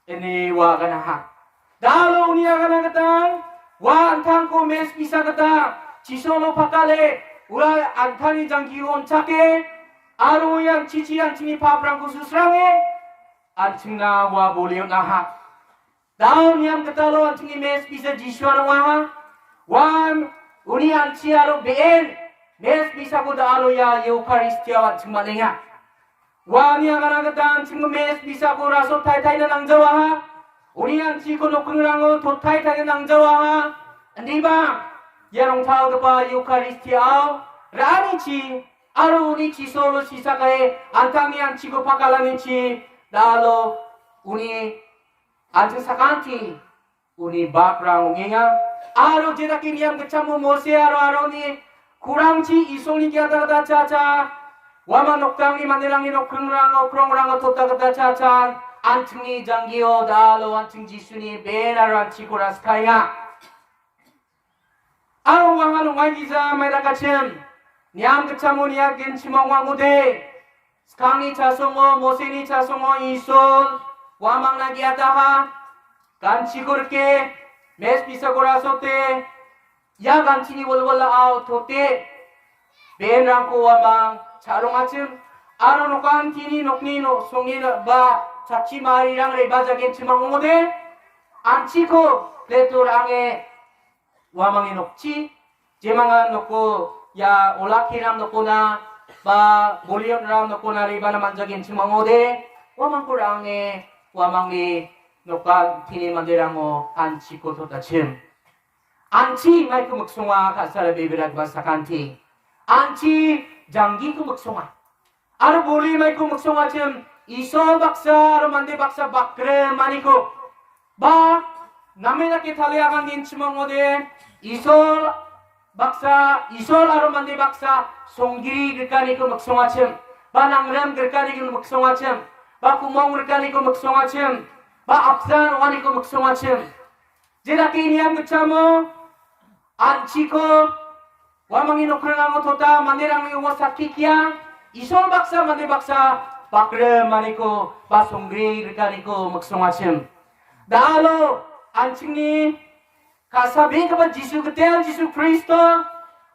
Ine ua aganaha. Dalo uni agana gita, ua an·tangko mes bisa gita, chisolo pakale, ua an·tangni jangkio on·chake, aro uni an·chichi an·chingni paprangko susrange, an·chingna ua boli on·aha. Dao niam gitalo an·chingni mes bisa Jisuan ong·aha. Uan uni an·chi aro be·en mes bisako dalo ia Eukharistiao an·ching man·enga. Uani agana gita an·chingni mes bisako raso taitaina nangjawaha. Uni an·chiko nokningrango totaitaina nangjawaha. Indiba ia rongtalgipa Eukharistiao ra·anichi aro uni chisolo sisakae an·tangni an·chiko pakalanichi dalo uni an·ching sakanti uni bakrang ong·enga. Aro jedake niam gitchamo Mose aro Aronni kurangchi Isolni giata gita cha·cha, uamang noktangni manderangni nokningrango, krongrango tota gita cha·chan, an·chingni janggio dalo an·ching Jisuni ben aro an·chiko raskaenga. Aro uangan ong·aigija maidakachim, niam gitchamo niatgenchim ong·ode, skangni chasongo, Moseni chasongo Isol uamangna ge·ataha, ganchiko rike, mes bisako rasote, ia ganchini wilwilao tote, be·enrangko uamang cha·rongachim, aro nokantini nokni no-, songni no-, ba chakchi marirang rebajagenchim ong·ode, an·chiko pleto ra·ange uamangni nokchi, jemangan noko ia olakkiram nokona ba bolion ram nokona rebana manjagenchim ong·ode, uamangko ra·ange uamangni nokantini manderango an·chiko totachim. An·chi maiko miksonga ka·sara bebera gipa sakanti. An·chi janggiko miksonga. Aro boli maiko miksongachim Isol baksa aro mande baksa bakre maniko. Ba name dake talia gangenchim ong·ode, Isol baksa, Isol aro mande baksa songgri grikaniko miksongachim, ba nangrim grikaniko miksongachim, ba kumong grikaniko miksongachim, ba apsan ong·aniko miksongachim. Jedake niam gitchamo an·chiko uamangni nokringango tota manderangni ua sakki kia, Isol baksa mande baksa bakrim maniko ba songgri grikaniko miksongachim. Da·alo an·chingni ka·sabegipa Jisu gitel Jisu Kristo,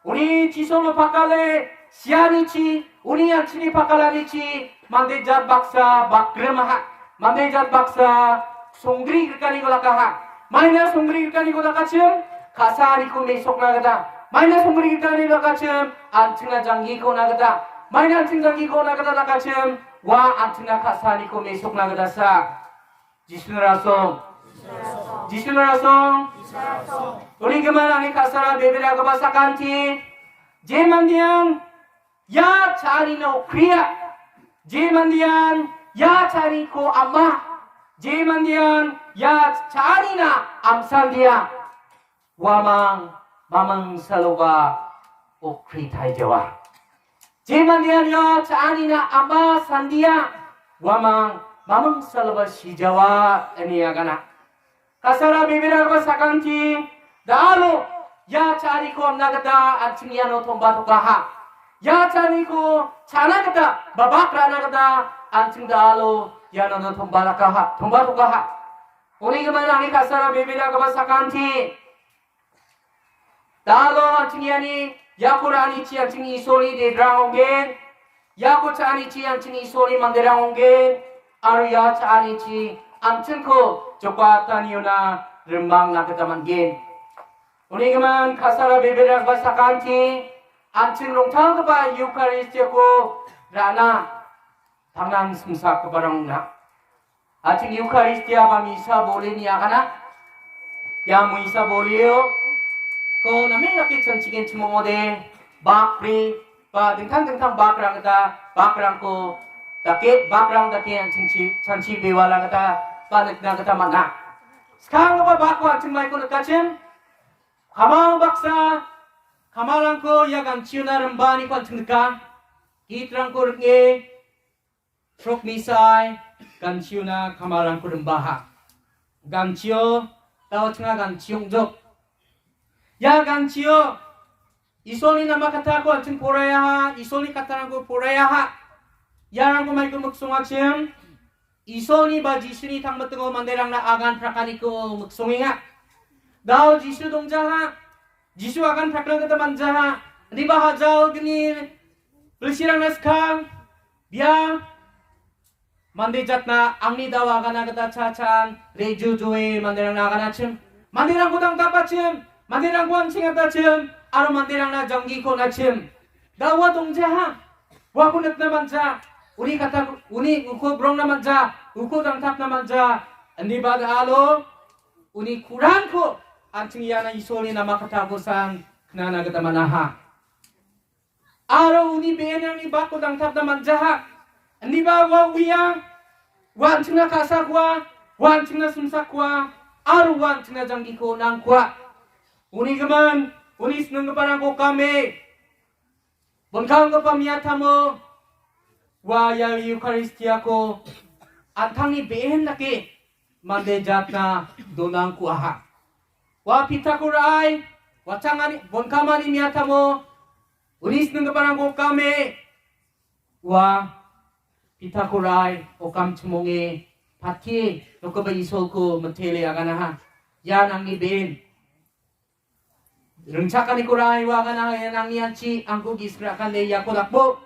uni chisolo pakale sianichi, uni an·chingni pakalanichi, mande jat baksa bakrimaha, mande jat baksa songgri grikaniko lakaha. Maina songgri grikaniko lakachim, ka·saaniko mesokna gita. Maina songgri grikaniko lakachim, an·chingna janggiko na gita. Maina an·ching janggiko na gita lakachim, ua an·chingna ka·saaniko mesokna gita sa. Jisu rasong. Jisu rasong. Uni gimin angni ka·sara beberagipa sakanti. Je mandean ia cha·anina okria. Je mandean ia cha·aniko ama. Je mandean ia cha·anina amsandia. Uamang maming saloba okri taijawa. Je mandean ia cha·anina ama sandia. Uamang maming saloba sijawa ine agana. Ka·sara beberagipa sakanti, da·alo ia cha·aniko amna gita an·ching iano tomba tokaha. Ia cha·aniko cha·na gita ba bak ra·na gita an·ching da·alo iano tomba lakaha, tomba tokaha. Uni gimin angni ka·sara beberagipa sakanti. Da·alo an·ching iani iako ra·anichi an·ching Isolni dedrang ong·gen. Iako cha·anichi an·ching Isolni manderang ong·gen. Aro ia cha·anichi an·chingko jokataniona rimangna gita man·gen. Uni gimin ka·sara beberagipa sakanti an·ching rongtalgipa Eukaristiako ra·na tangnan singsakgiparang ong·a. An·ching Eukaristia ba misa bolini agana. Ia misa bolio ko namen dake chanchigenchim ong·ode, bakri ba dingtang dingtang bakrang gita, bakrangko dake, bakrang dake an·ching chi-, chanchi bewala gita ba nikna gita man·a. Skanggipa bakko an·ching maiko nikachim, kamang baksa, kamarangko ia ganchiona rimbaaniko an·ching nika. Gitrangko ring·e, Proknisai ganchiona kamarangko rimbaha. Ganchio, tao chinga ganchiong jok. Ia ganchio, Isolni nama katako an·ching poraiaha, Isolni katarangko poraiaha. Iarangko maiko miksongachim, Isolni ba Jisuni tangmitingo manderangna agan prakaniko miksongenga. Dao Jisu dongjaha, Jisu agan prakna gita manjaha, indiba hajal gni bilsirangna skang, bia mande jatna angni dao agana gita cha·chan, rejo joe manderangna aganachim, manderangko dangdapachim, manderangko an·chingatachim, aro manderangna janggiko nachim. Daoa dongjaha, uako nikna manja, uni kata, uni uko brongna manja, uko dangtapna manja, indiba da·alo, uni kurangko an·ching iana Isolni nama katakosan knana gita man·aha. Aro uni be·enrangni bako dangtapna man·jaha. Indiba ua uia, ua an·chingna ka·sakoa, ua an·chingna simsakoa, aro ua an·chingna janggiko nangkoa. Uni gimin, uni sininggiparangko kame, bonkamgipa miatamo, ua ia Eukaristiako an·tangni be·en dake mande jatna donangko aha. Ua pitako ra·ai, watangani, bonkamani miatamo, uni sininggiparangko kame, ua pitako ra·ai, okam chimonge, patke, nokoba Isolko mitele aganaha. Ia nangni be·en. Ringchakaniko ra·ai ua agana, ia nangni anchi, angko gisik ra·kande iako dakbo.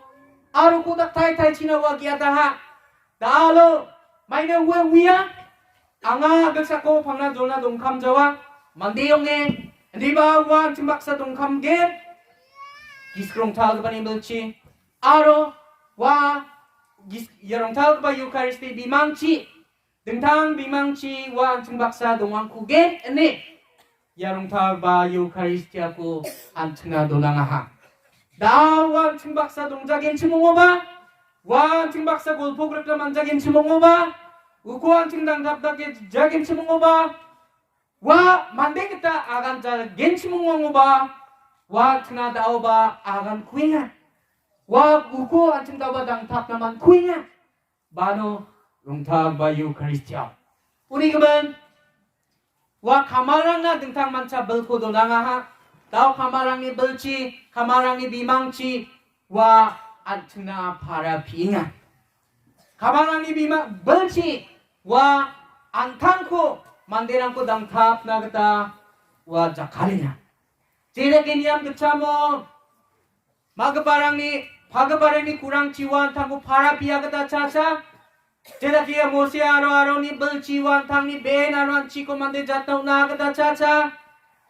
Aro kodak tai tai china ua giataha. Da·alo, maina ue uia. Anga gilsako pangna jona dongkam jawa. Mande ong·e, indiba ua an·ching baksa dongkam ge. Gisik rongtalgipani bilchi. Aro, ua, gis-, ia rongtalgipa Eukaristi bimangchi. Dingtang bimangchi ua an·ching baksa dongangkugen ine ia rongtalgipa Eukaristiako an·chingna donangaha. Da ua an·ching baksa dongjagenchim ong·oba, ua an·ching baksa golpo grikna man·jagenchim ong·oba, uko an·ching dangdapdake jagenchim ong·oba, Ua mande gita agan ja genchim ong·ongoba, ua an·chingna da·oba agan kuenga. Ua uko an·ching da·oba dangtapna man kuenga. Bano rongtalgipa Eucharistia. Uni gimin, ua kamarangna dingtang mancha bilko donangaha. Da·o kamarangni bilchi, kamarangni bimangchi, ua an·chingna para pienga. Kamarangni bima-, bilchi, ua an·tangko manderangko dangtapna gita ua jakkalenga. Jedake niam gitchamo, magiparangni, pagiparangni kurangchi ua an·tangko para pia gita cha·cha. Jedake Mose aro Aronni bilchi ua an·tangni be·en aro an·chiko mande jatna on·a gita cha·cha.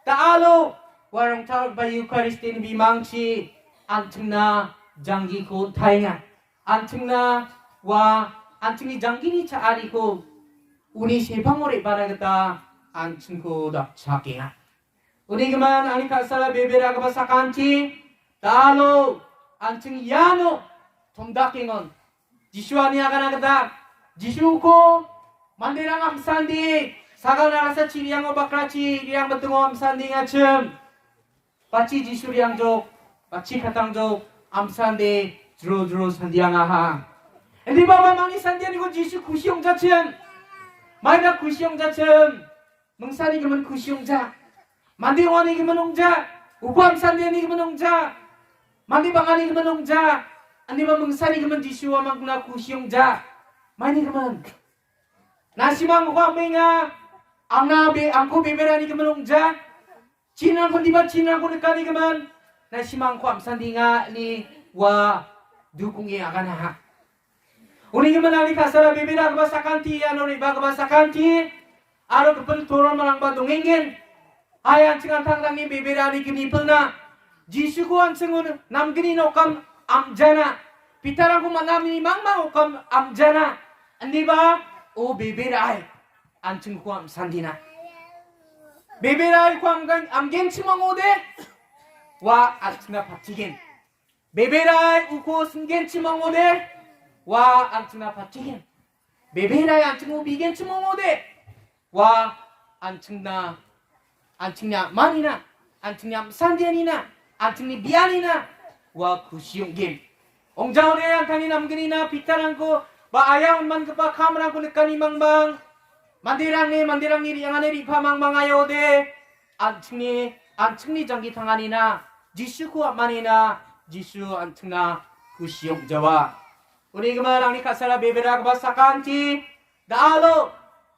Da·alo ua rongtalgipa Eucharistini bimangchi an·chingna janggiko on·taenga. An·chingna ua an·chingni janggini cha·aniko uni sepango re·bana gita an·chingko dakchakenga. Uni gimin, angni ka·sala beberagipa sakanti, da·alo an·ching iano tomdakengon. Jisuani agana gita, Jisuko manderang amsandi, sagal narasa chiriango bakrachi, riang betongo amsandingachim. Bachi Jisu riangjok, bachi katangjok, amsande, jro jro sandiangaha. Indi baba mani sandianiko Jisu kusi ong·jachim. Maina kusi ong·jachim. Mingsani gimin kusi ong·ja. Mande ong·ani gimin ong·ja. Uko amsandiani gimin ong·ja. Mande bang·ani gimin ong·ja. Indiba mingsani gimin Jisu amangna kusi ong·ja. Maini gimin. Nasimang uko amenga. Angna be, angko beberani gimin ong·ja. Chinrangko diba chinrangko nikani gimin. Nasimangko amsandinga ni ua dukung e aganaha. Uni gimin angni ka·sala beberagipa sakanti, iano re·bagipa sakanti, aro gipin toronmarangba dongengen. Hai an·ching an·tangtangni beberani gnipilna. Jisuko an·ching un-, namgni nokam amjana. Pitarangko man·amini mangmang okam amjana. Indiba o beberai an·chingko amsandina. Beberaiko amgen-, amgenchim ong·ode, ua an·chingna patigen. Beberai uko singgenchim ong·ode, ua an·chingna patigen. Beberai an·chingo bigenchim ong·ode, ua an·chingna, an·chingni a·manina, an·chingni amsandianina, an·chingni bianina, ua kusi ong·gen. Ong·jaode an·tangni namgnina pitarangko ba aya on·mangipa kamrangko nikani mangbang, manderangni, manderangni re·angani re·pa mangbang ayode, an·chingni, an·chingni janggi tanganina, Jisuko am·anina, Jisu an·chingna kusi ong·jawa. Uni gimin angni ka·sala beberagipa sakanti, da·alo,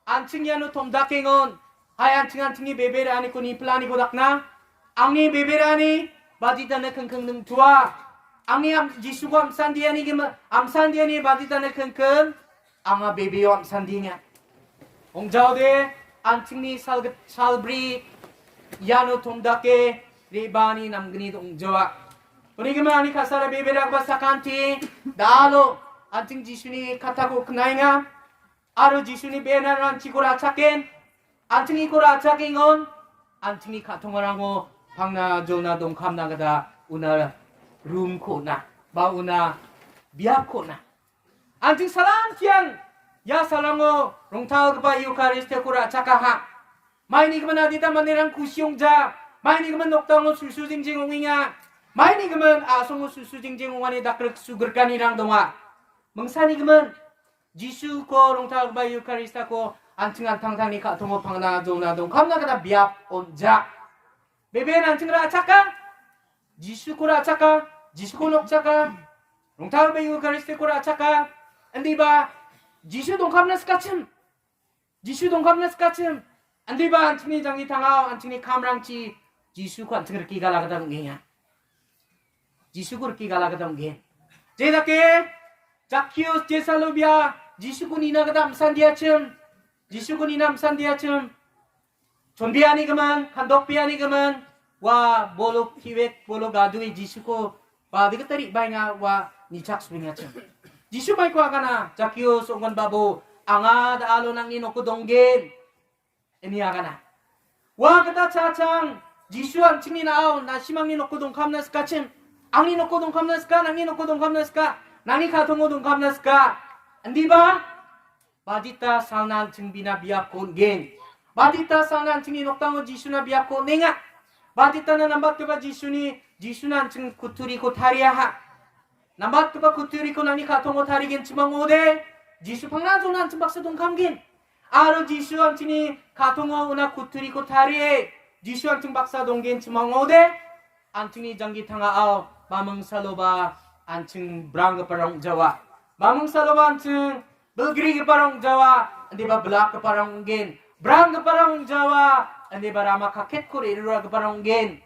an·ching iano tomdakengon, hai an·ching an·chingni beberaaniko nipilaniko dakna, angni beberaani baditana kingking ningtua, angni am-, Jisuko amsandiani gima-, amsandiani baditana kingking, anga bebeo amsandinga. Ong·jaode an·chingni salgit-, salbri iano tomdake re·baani namgnini ong·jawa. Uni gimin angni ka·sala beberagipa sakanti, da·alo an·ching Jisuni katako knaenga, aro Jisuni be·enara an·chingko ra·chaken, an·ching iko ra·chakengon, an·chingni ka·tongarango pangna jolna dongkamna gita una rumko on·a, ba una biapko on·a. An·ching salantian ia salango rongtalgipa Eukaristiako ra·chakaha. Maini gimin adita manderang kusi ong·ja. Maini gimin nokdango susu jingjing ong·enga. Maini gimin a·songo susu jingjing ong·ani dakrik sugrikanirang donga. Mingsani gimin Jisuko rongtalgipa Eukaristiako an·ching an·tangtangni ka·tongo pangna jolna dongkamna gita biap on·ja. Beben an·ching ra·chaka, Jisuko ra·chaka, Jisuko nokchaka, rongtalgipa Eukaristiako ra·chaka, indiba Jisu dongkamna sikachim, Jisu dongkamna sikachim, indiba an·chingni janggi tangao, an·chingni kamrangchi Jisuko an·ching rike gala gita ong·enga. Jisuko rike gala gita ong·gen. Jedake Jakius jesalobia Jisuko nina gita amsandiachim, Jisuko nina amsandiachim, chonbeani gimin, kandokbeani gimin, ua bolo ki·wek, bolo gadue Jisuko badi gita re·baenga, ua nichak suengachim. Jisu maiko agana, Jakius ong·gon babo, anga da·alo nangni noko donggen, ine agana. Ua gita cha·chang, Jisu an·chingni na·ao, nasimangni noko dongkamna sikachim, angni noko dongkamna sika, nangni noko dongkamna sika, nangni ka·tongo dongkamna sika, indiba, badita salna an·ching bina biapko on·gen. Batita salna an·chingni nokdango Jisuna biapko on·enga. Batitana nambatgipa Jisuni, Jisuna an·ching kutturiko tariaha. Nambatgipa kutturiko nangni ka·tongo tarigenchim ong·ode, Jisu pangnan jona an·ching baksa dongkamgen. Aro Jisu an·chingni ka·tongo una kutturiko tarie, Jisu an·ching baksa donggenchim ong·ode, an·chingni janggi tangao, maming saloba an·ching branggiparang ong·jawa. Maming saloba an·ching bilgrigiparang ong·jawa, indiba bilakgiparang ong·gen. Branggiparang ong·jawa, indiba rama kaketko re·ruragiparang ong·gen.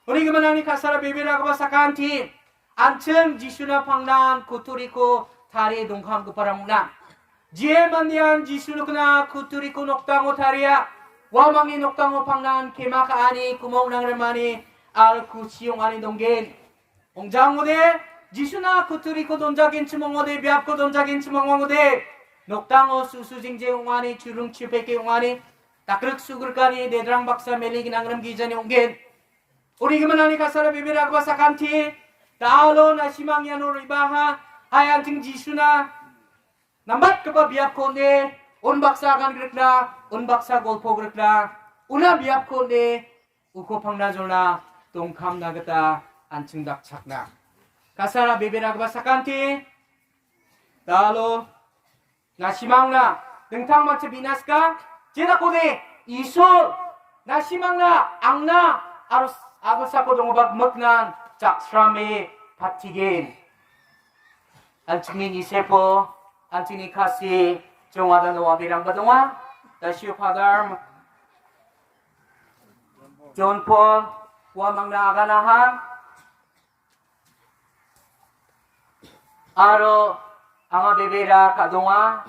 Uni gimin ani ka·sara beberagipa sakanti, an·ching Jisuna pangnan kutturiko tarie dongkamgiparang ong·na. Jie mandean Jisu nokna kutturiko nokdango taria, uamangni nokdango pangnan kema ka·ani, kumong nangrimani, aro kusi ong·ani donggen. Ong·jangode, Jisuna kutturiko donjagenchim ong·ode, biapko donjagenchim ong·ode, nokdango susu jingje ong·ani, churung chipeke ong·ani, dakrik sugrikani, dedrang baksa meli gnangrim gijani ong·gen. Uni gimin ani ka·sara beberagipa sakanti, da·alo nasimang iano re·baha, hai an·ching Jisuna nambatgipa biapko on·e, unbaksa agan grikna, unbaksa golpo grikna, una biapko on·e, uko pangna jolna, dongkamna gita an·ching dakchakna. Ka·sara beberagipa sakanti, da·alo nasimangna, dingtang mancha binaska, jenakode, Isol, nasimangna, angna, aro s-, agilsako dongipa gimiknan, jaksrame, patigen. An·chingni nisepo, an·chingni kasi, jongada noaberangba donga. Dasio Padar John Paul, uamangna aganaha. Aro anga bebera ka·donga.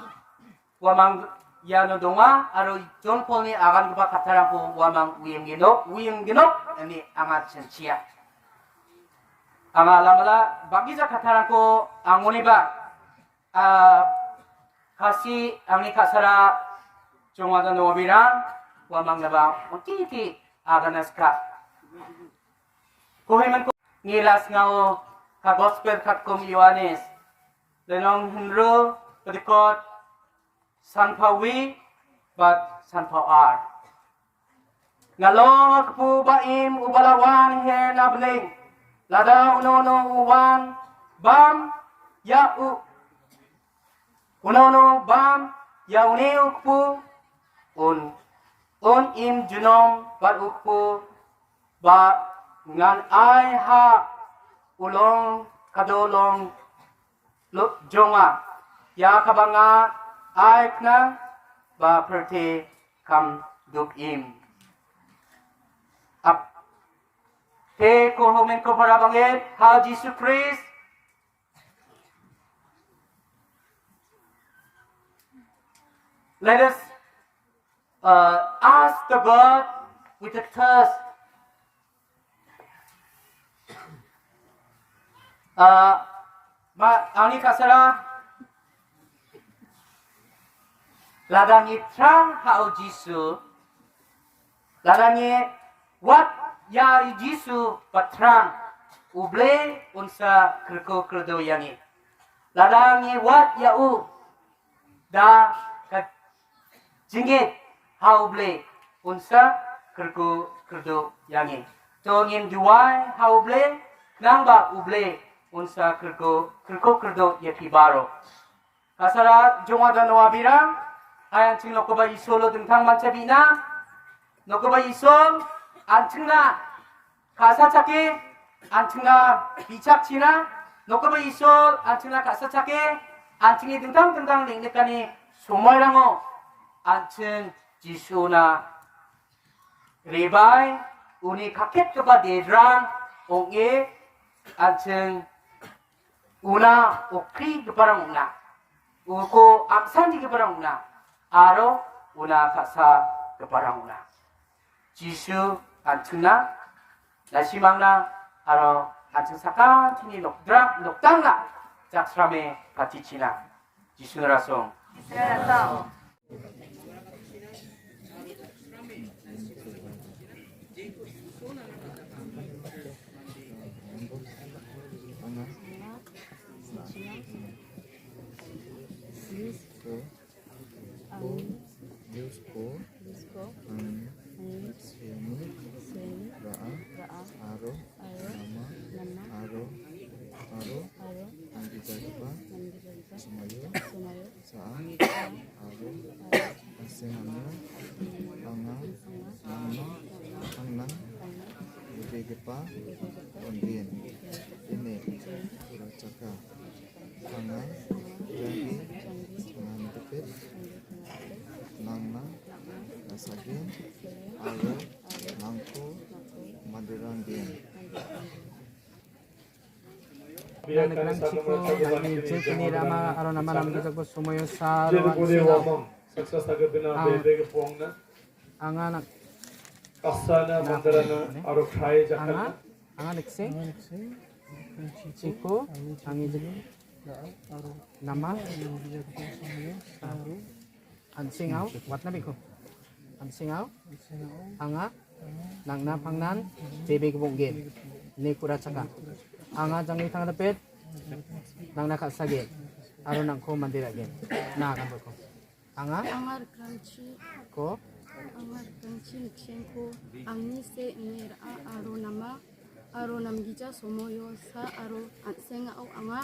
Uamang iano donga, aro John Paulni agangipa kattarangko uamang uiengenok, uiengenok, ine anga sinchia. Anga alamala bang·gija kattarangko angoniba, ah, kasi angni ka·sara jongada noaberang, uamangnaba ong·titi aganaska. Koheman ko-, ni lasngao ka gospel katkum Yohanes. Lenong hynro pedekot sanphawi bat sanphaw ar. Ngalong akpu ba im ubalawan he nabling. Lada uno-uno uwan bam ya u. Uno-uno bam ya uni ukpu un, un im junom bat ukpu ba ngan ai ha ulong kadolong lo-, jonga. Ya kabanga ai kna ba perte kam duk im. Ap-, te ko homen ko para bangit ha Jisu Krist. Let us, uh, ask the God with a thirst. Uh, ma, angni ka·sara, ladangni trang ha·o Jisu, ladangni wat ya Jisu patrang uble unsa kriko krido yangi. Ladangni wat ya u da ka jingit ha uble unsa kriko krido yangi. Tongin duai ha uble nangba uble unsa kriko, kriko krido ya pibaro. Ka·sara jongada noaberang, hai an·ching nokoba Isolo dingtang mancha bi·na. Nokoba Isol, an·chingna ka·sachake, an·chingna bichakchina. Nokoba Isol, an·chingna ka·sachake, an·chingni dingtang dingtang neng·nikani somoirango an·ching Jisuna rebai, uni kaketgipa dedrang ong·e, an·ching una okrigiparang ong·na, uko amsanjigiparang ong·na, aro una ka·sagiparang ong·na. Jisu an·chingna, nasimangna, aro an·ching sakantini nokdra-, nokdangna jaksrame patichina. Jisu rasong. News ko, news ko, Ba, ondin, ine, kurachaka, anga, jagi, nangdipit, nangna, nasagin, aro, nangko, mandirangin. Nang·grang chiko, nang·ni jikni rama, aro nama namgijagibo somoio sa, aro an·seng a-, ang-, Anga nak-, Kasana na-, mandarana aro krai anga, jakana. Anga nekseng. Chiko, angni jik-, nama. An·seng a·o, watna biko. An·seng a·o, anga, nang·na pangnan, bebe gibong gen. Ne kurachaka. Anga jangni tangdapet, nang·na ka·sagen. Aro nangko mande ra·gen. Na, kan biko. Anga? Anga rikrangchi. Ko? Anga rikrangchi niksengko angni se ine ra·a aro nama aro namgija somoio sa aro an·sengao anga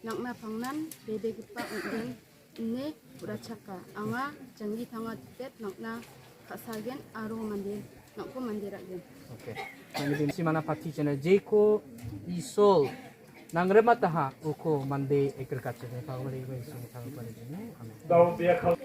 nang·na pangnan bebegipa ong·gen ine urachaka. Anga janggi tanga tipet nang·na ka·sagen aro mande nang·ko mande ra·gen. Oke. Mane bimsi mana pati channel jeko Isol nangremataha uko mande agriculture ni pagari bai sini kami pada jini. Amen. Daun dia kal-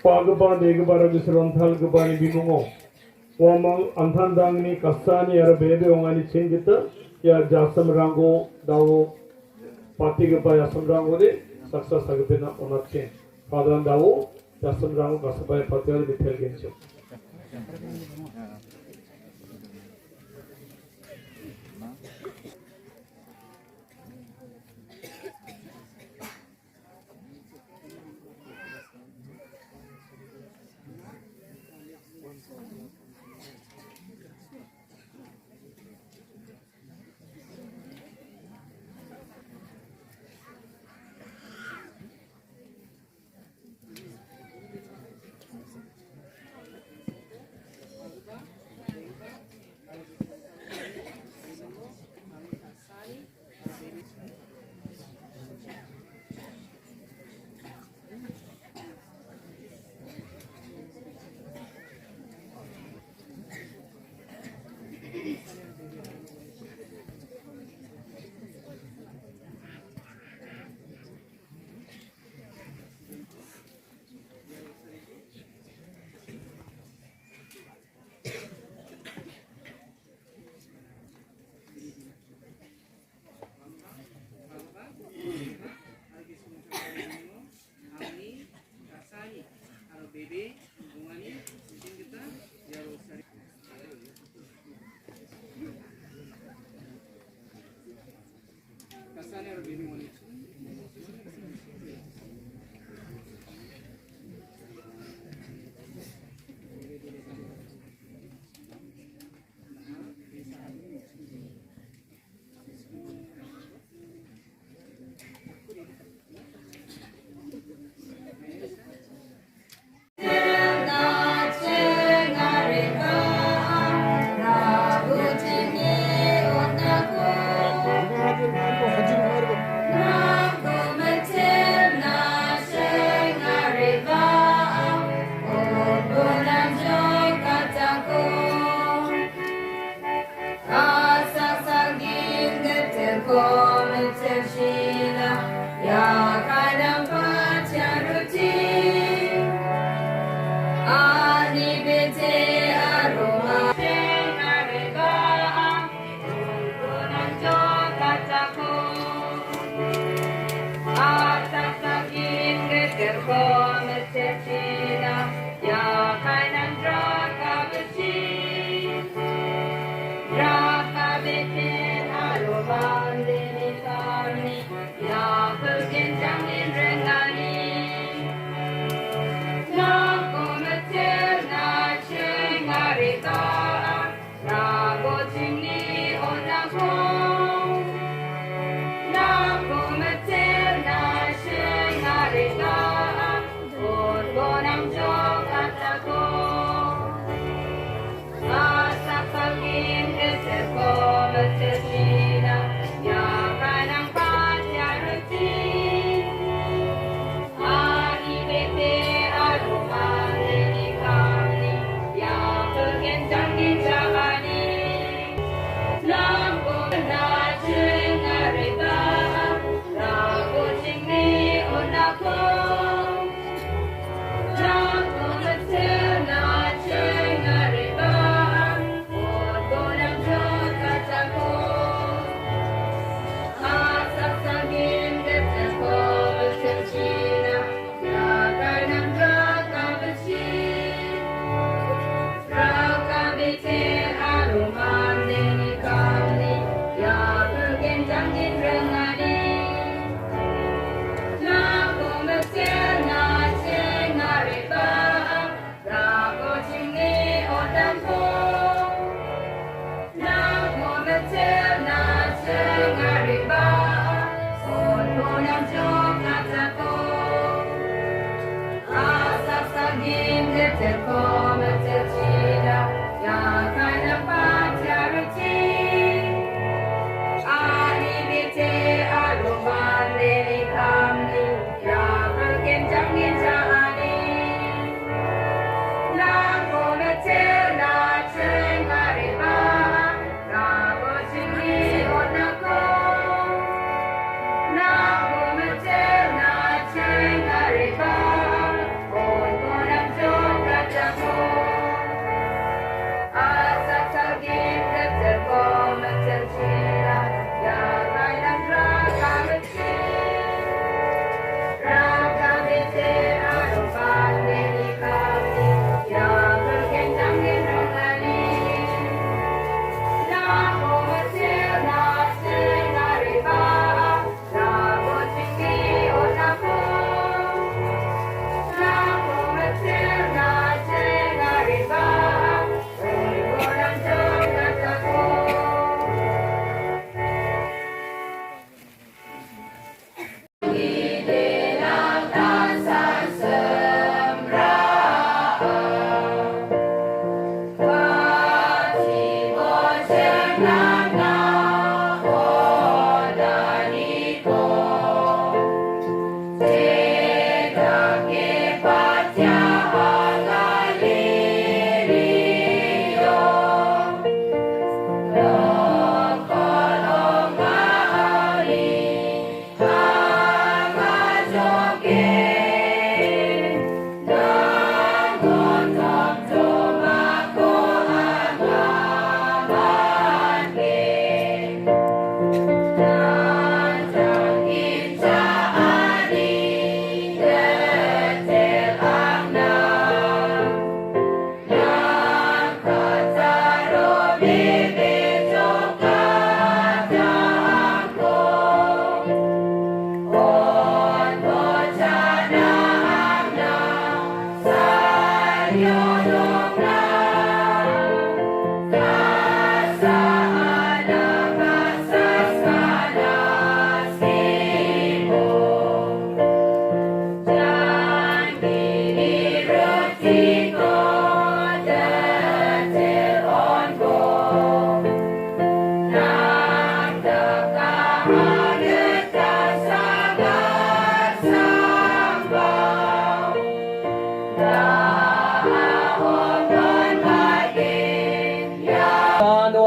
Pagipa, degipa, ragisaron talgipani bimungo uamang an·tangtangni kasani aro bebe ongani chinggita ia jasamrangko dao patigipa jasamrangkode saksa sagipena on·atgen. Padran dao jasamrangko gasabae patiari bitelgenchim.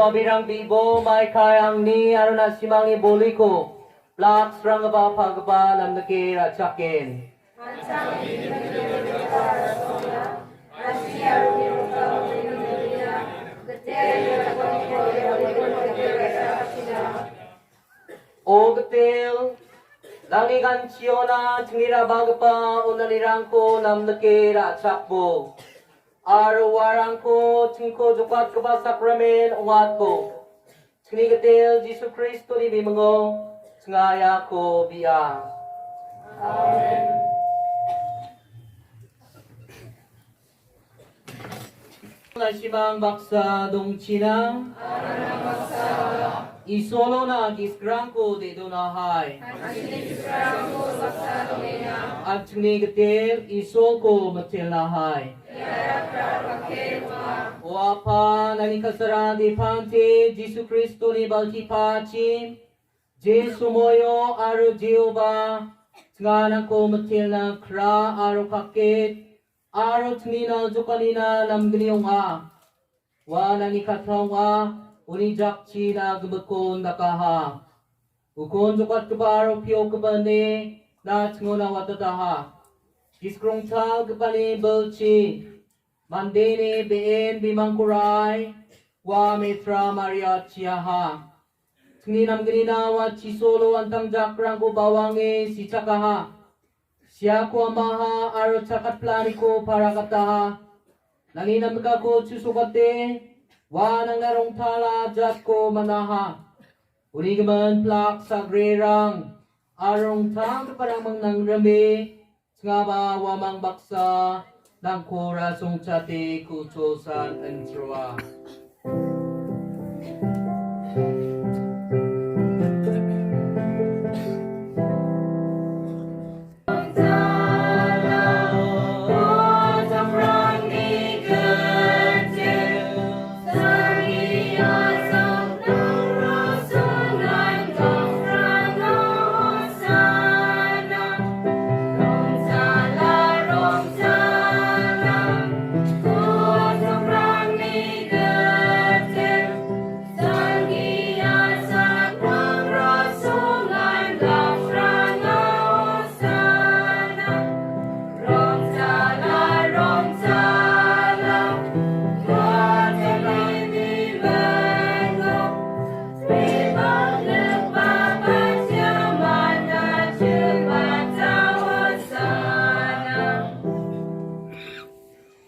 Abirang bibo maikai angni aro na·simangni boliko blaksranggipa pagipa namnike ra·chaken. O Gitel, nangni ganchiona chingni ra·bagipa onanirangko namnike ra·chakbo. Aro uarangko chingko jokatgipa sakramen ong·atbo. Chingni Gitel Jisu Kristoni bimingo chinga iako bi·a. Amen. Na·simang baksa dongchina. Isolona giskrangko de·donahai. An·chingni Gitel Isolko mitelnahai. O Apa, nangni kasara dipante Jisu Kristoni baltipachi, je somoio aro jeoba, chinganangko mitelna kra aro kaket, aro chingni naljokanina namgni ong·a. Ua nangni katta ong·a, uni jakchina gimikkon dakaha. Ukon jokatgipa aro piokgipa ine na chingona watataha. Giskrongchalgipani bilchi, mandeni be·en bimangko ra·ai, ua metra Maria chiaha. Chingni namgnina ua chisolo antang jakrangko bawange sichakaha. Siako amaha aro chakatplaniko paragataha. Nangni namnikako chusokate, ua nangna rongtala jatko manaha. Uni gimin plak sagrerang aro rongtalgiparang mangnang rime, chingaba uamang baksa nangko rasongchate kuchosan inchroa.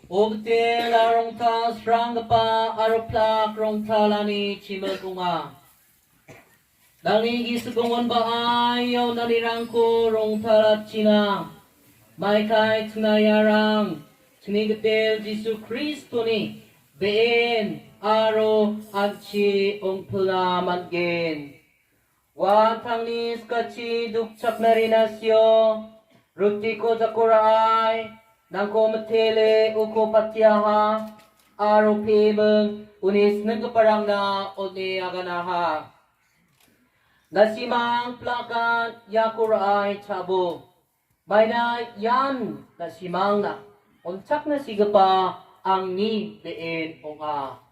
O Gitel, rongtalsranggipa aro plak rongtalani chimik ong·a. Nangni gisik ong·onba ia onanirangko rongtalatchina. Maikai chingna iarang, chingni Gitel Jisu Kristoni be·en aro an·chi ong·pilna man·gen. Ua an·tangni skachi dukchakna rinasio, rutiko jako ra·ai, nangko mitele uko patiaha, aro peming uni sninggiparangna on·e aganaha. Na·simang plakan jako ra·ai chabo. Maina ian na·simangna on·chakna sigipa angni be·en ong·a.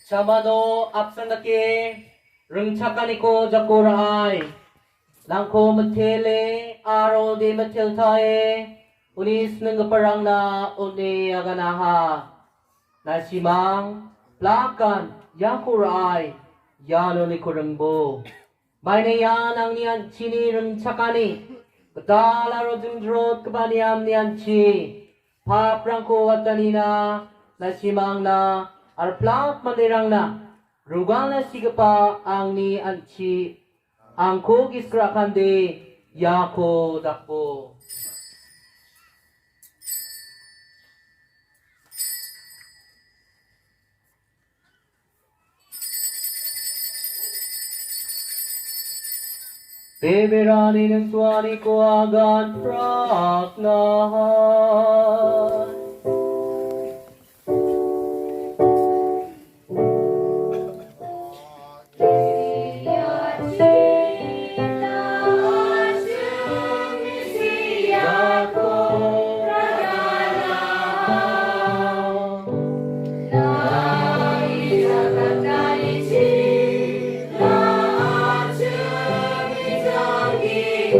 Chamano apsan dake ringchakaniko jako ra·ai. Nangko mitele aro de miteltae uni sninggiparangna on·e aganaha. Na·simang plakan jako ra·ai, iano niko ringbo. Maina ian angni an·chini ringchakani, gital aro jingrotgipa niamni an·chi, paprangko watanina, na·simangna, aro plak manderangna, rugalna sigipa angni an·chi, angko gisik ra·kande, iako dakbo. Beberani ning·suaniko agan praknahai. O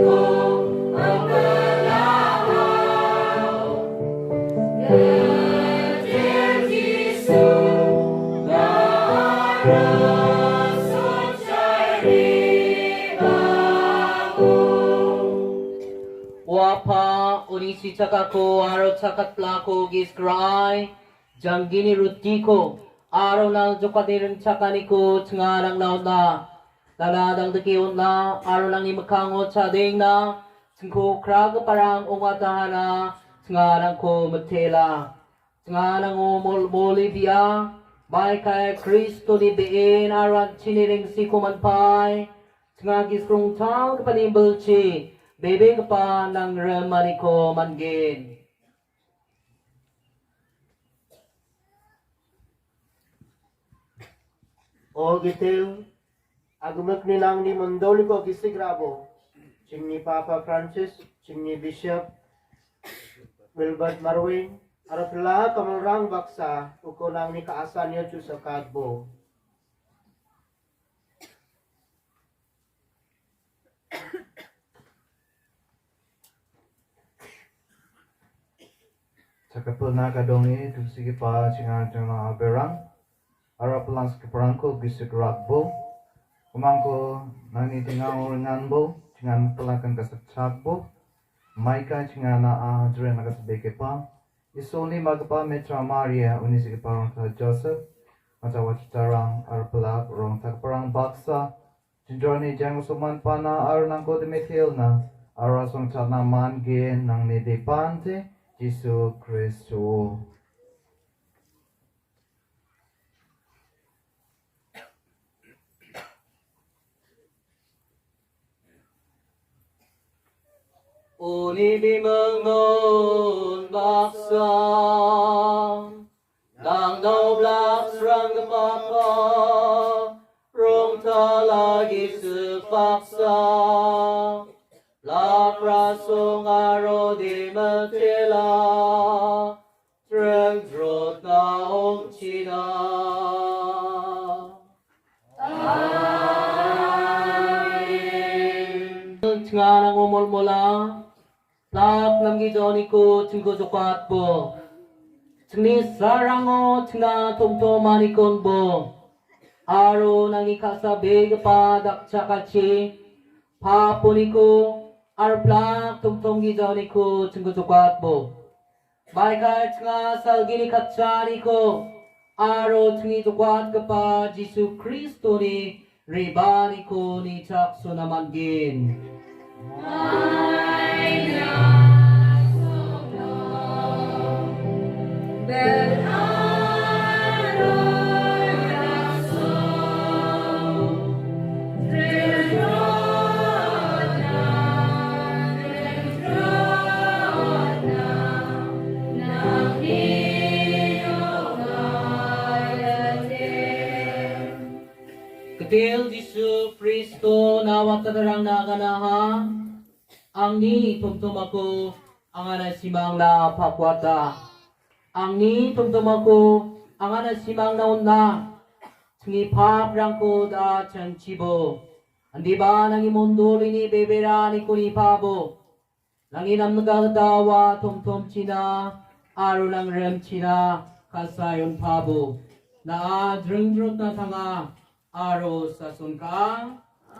Apa, uni sichakako aro chakatplako gisik ra·ai, janggini rutiko aro nang jokatni ringchakaniko chinga nangna on·a. Nangna dangdike on·a aro nangni mikkango chadengna, chingko kragiparang ong·atahana, chinga nangko mitela. Chinga nango mol-, moli bia, maikai Kristoni be·en aro an·chini rengsiko manpai, chinga gisik rongtalgipani bilchi, bebegipa nang rimaniko man·gen. O Gitel, agmikni nangni mondoliko gisik ra·bo. Chingni Papa Francis, chingni Bishop Wilbert Marwin, aro pila kamalrang baksa, uko nangni ka·asanio chu·sakatbo. Chakapilna kadonge tubsigipa chinga jona aberang, aro pilangsgiparangko gisik ra·bo. Umangko nangni tengango ringanbo, chingan pilakan kasakchakbo. Maika chingana a jrena kasbegipa. Isolni magipa metra Maria, uni sigipa rongta Joseph, majawachittarang, aro pilak rongtakparang baksa, jinjorni jangsoman pana aro nangko dimetelna, aro asongchakna man·gen nangni depante, Jisu Kristo. Uni bimingnon baksa, nang daoblak sranggipa Apa, rongtala gisik baksa, laprasong aro dimitela, Tringrotna ong·china. Amen. Chinganango molmola, plak namgijaoniko chingko jokatbo. Chingni sarango chingna tomtomanikon bo. Aro nangni ka·sabegipa dakchakatchi, paponiko, aro plak tomtomgijaoniko chingko jokatbo. Maikai chinga salgini katchaniko aro chingni jokatgipa Jisu Kristoni rebaniko nichaksona man·gen. Gitel Jisu Kristo, na watarangna ganaha, angni tomtomako angana simangna pakwata. Angni tomtomako angana simangna on·a. Chingni paprangko da chanchibo. Indiba nangni mondolini beberaniko nipabo. Nangni namnika gita ua tomtomchina aro nang rimchina kasai on·pabo. Na·a dringdrotna tanga aro sason ka·a.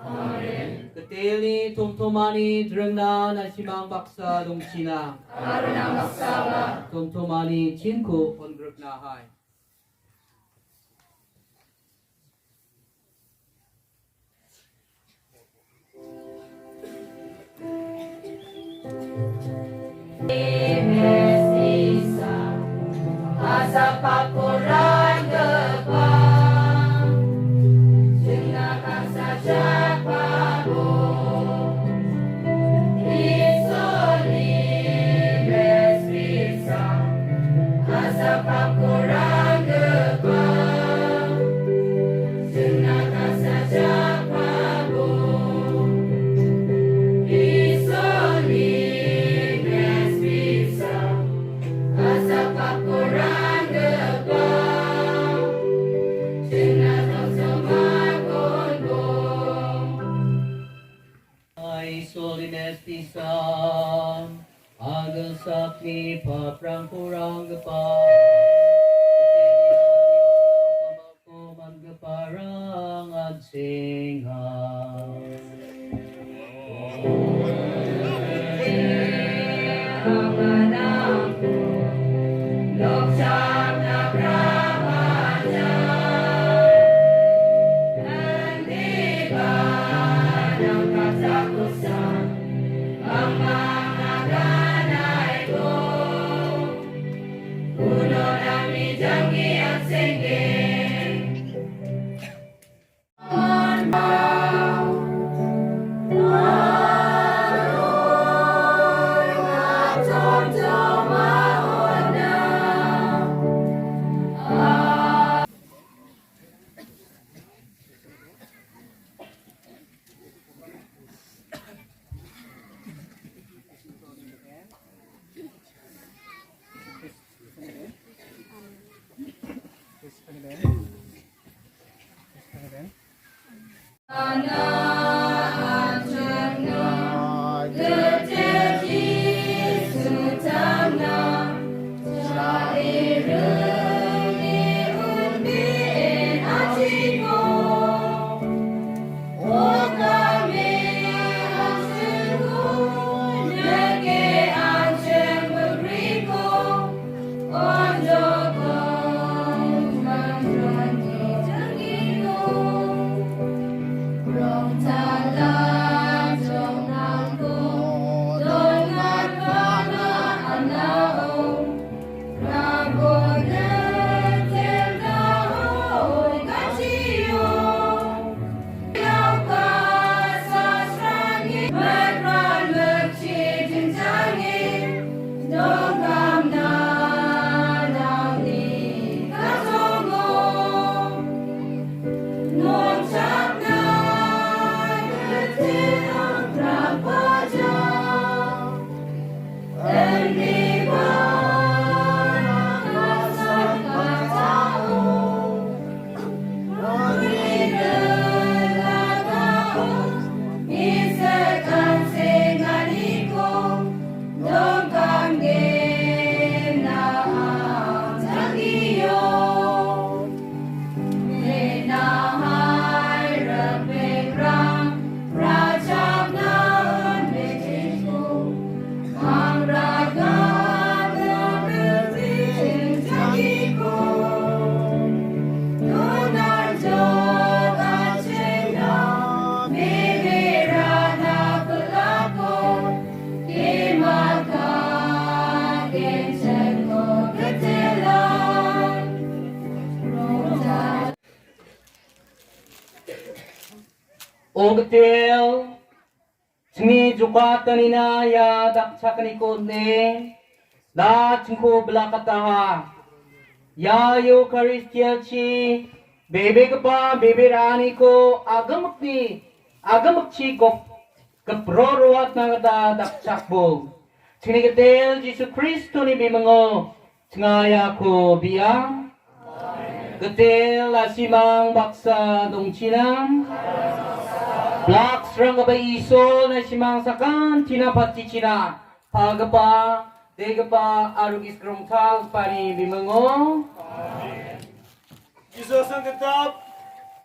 Amen. Gitelni tomtomani dringna nasimang baksa dongchina. Aro nang baksaba. Tomtomani chinko on·griknahai. Mestisa, agilsakni paprangko ranggipa, manggiparang an·senga. O Gitel, chingni jokatanina ia dakchakaniko on·e, na chingko bilakataha. Ia Eukaristiachi bebegipa bebe ra·aniko agimikni, agimikchi gop-, gipro roatna gita dakchakbo. Chingni Gitel Jisu Kristoni bimingo chinga iako bi·a. Gitel, na·simang baksa dongchina. Blaksranggipa Isol, na·simang sakantina patichina. Palgipa, degipa aro gisik rongtalgipani bimingo. Jisu asong tetap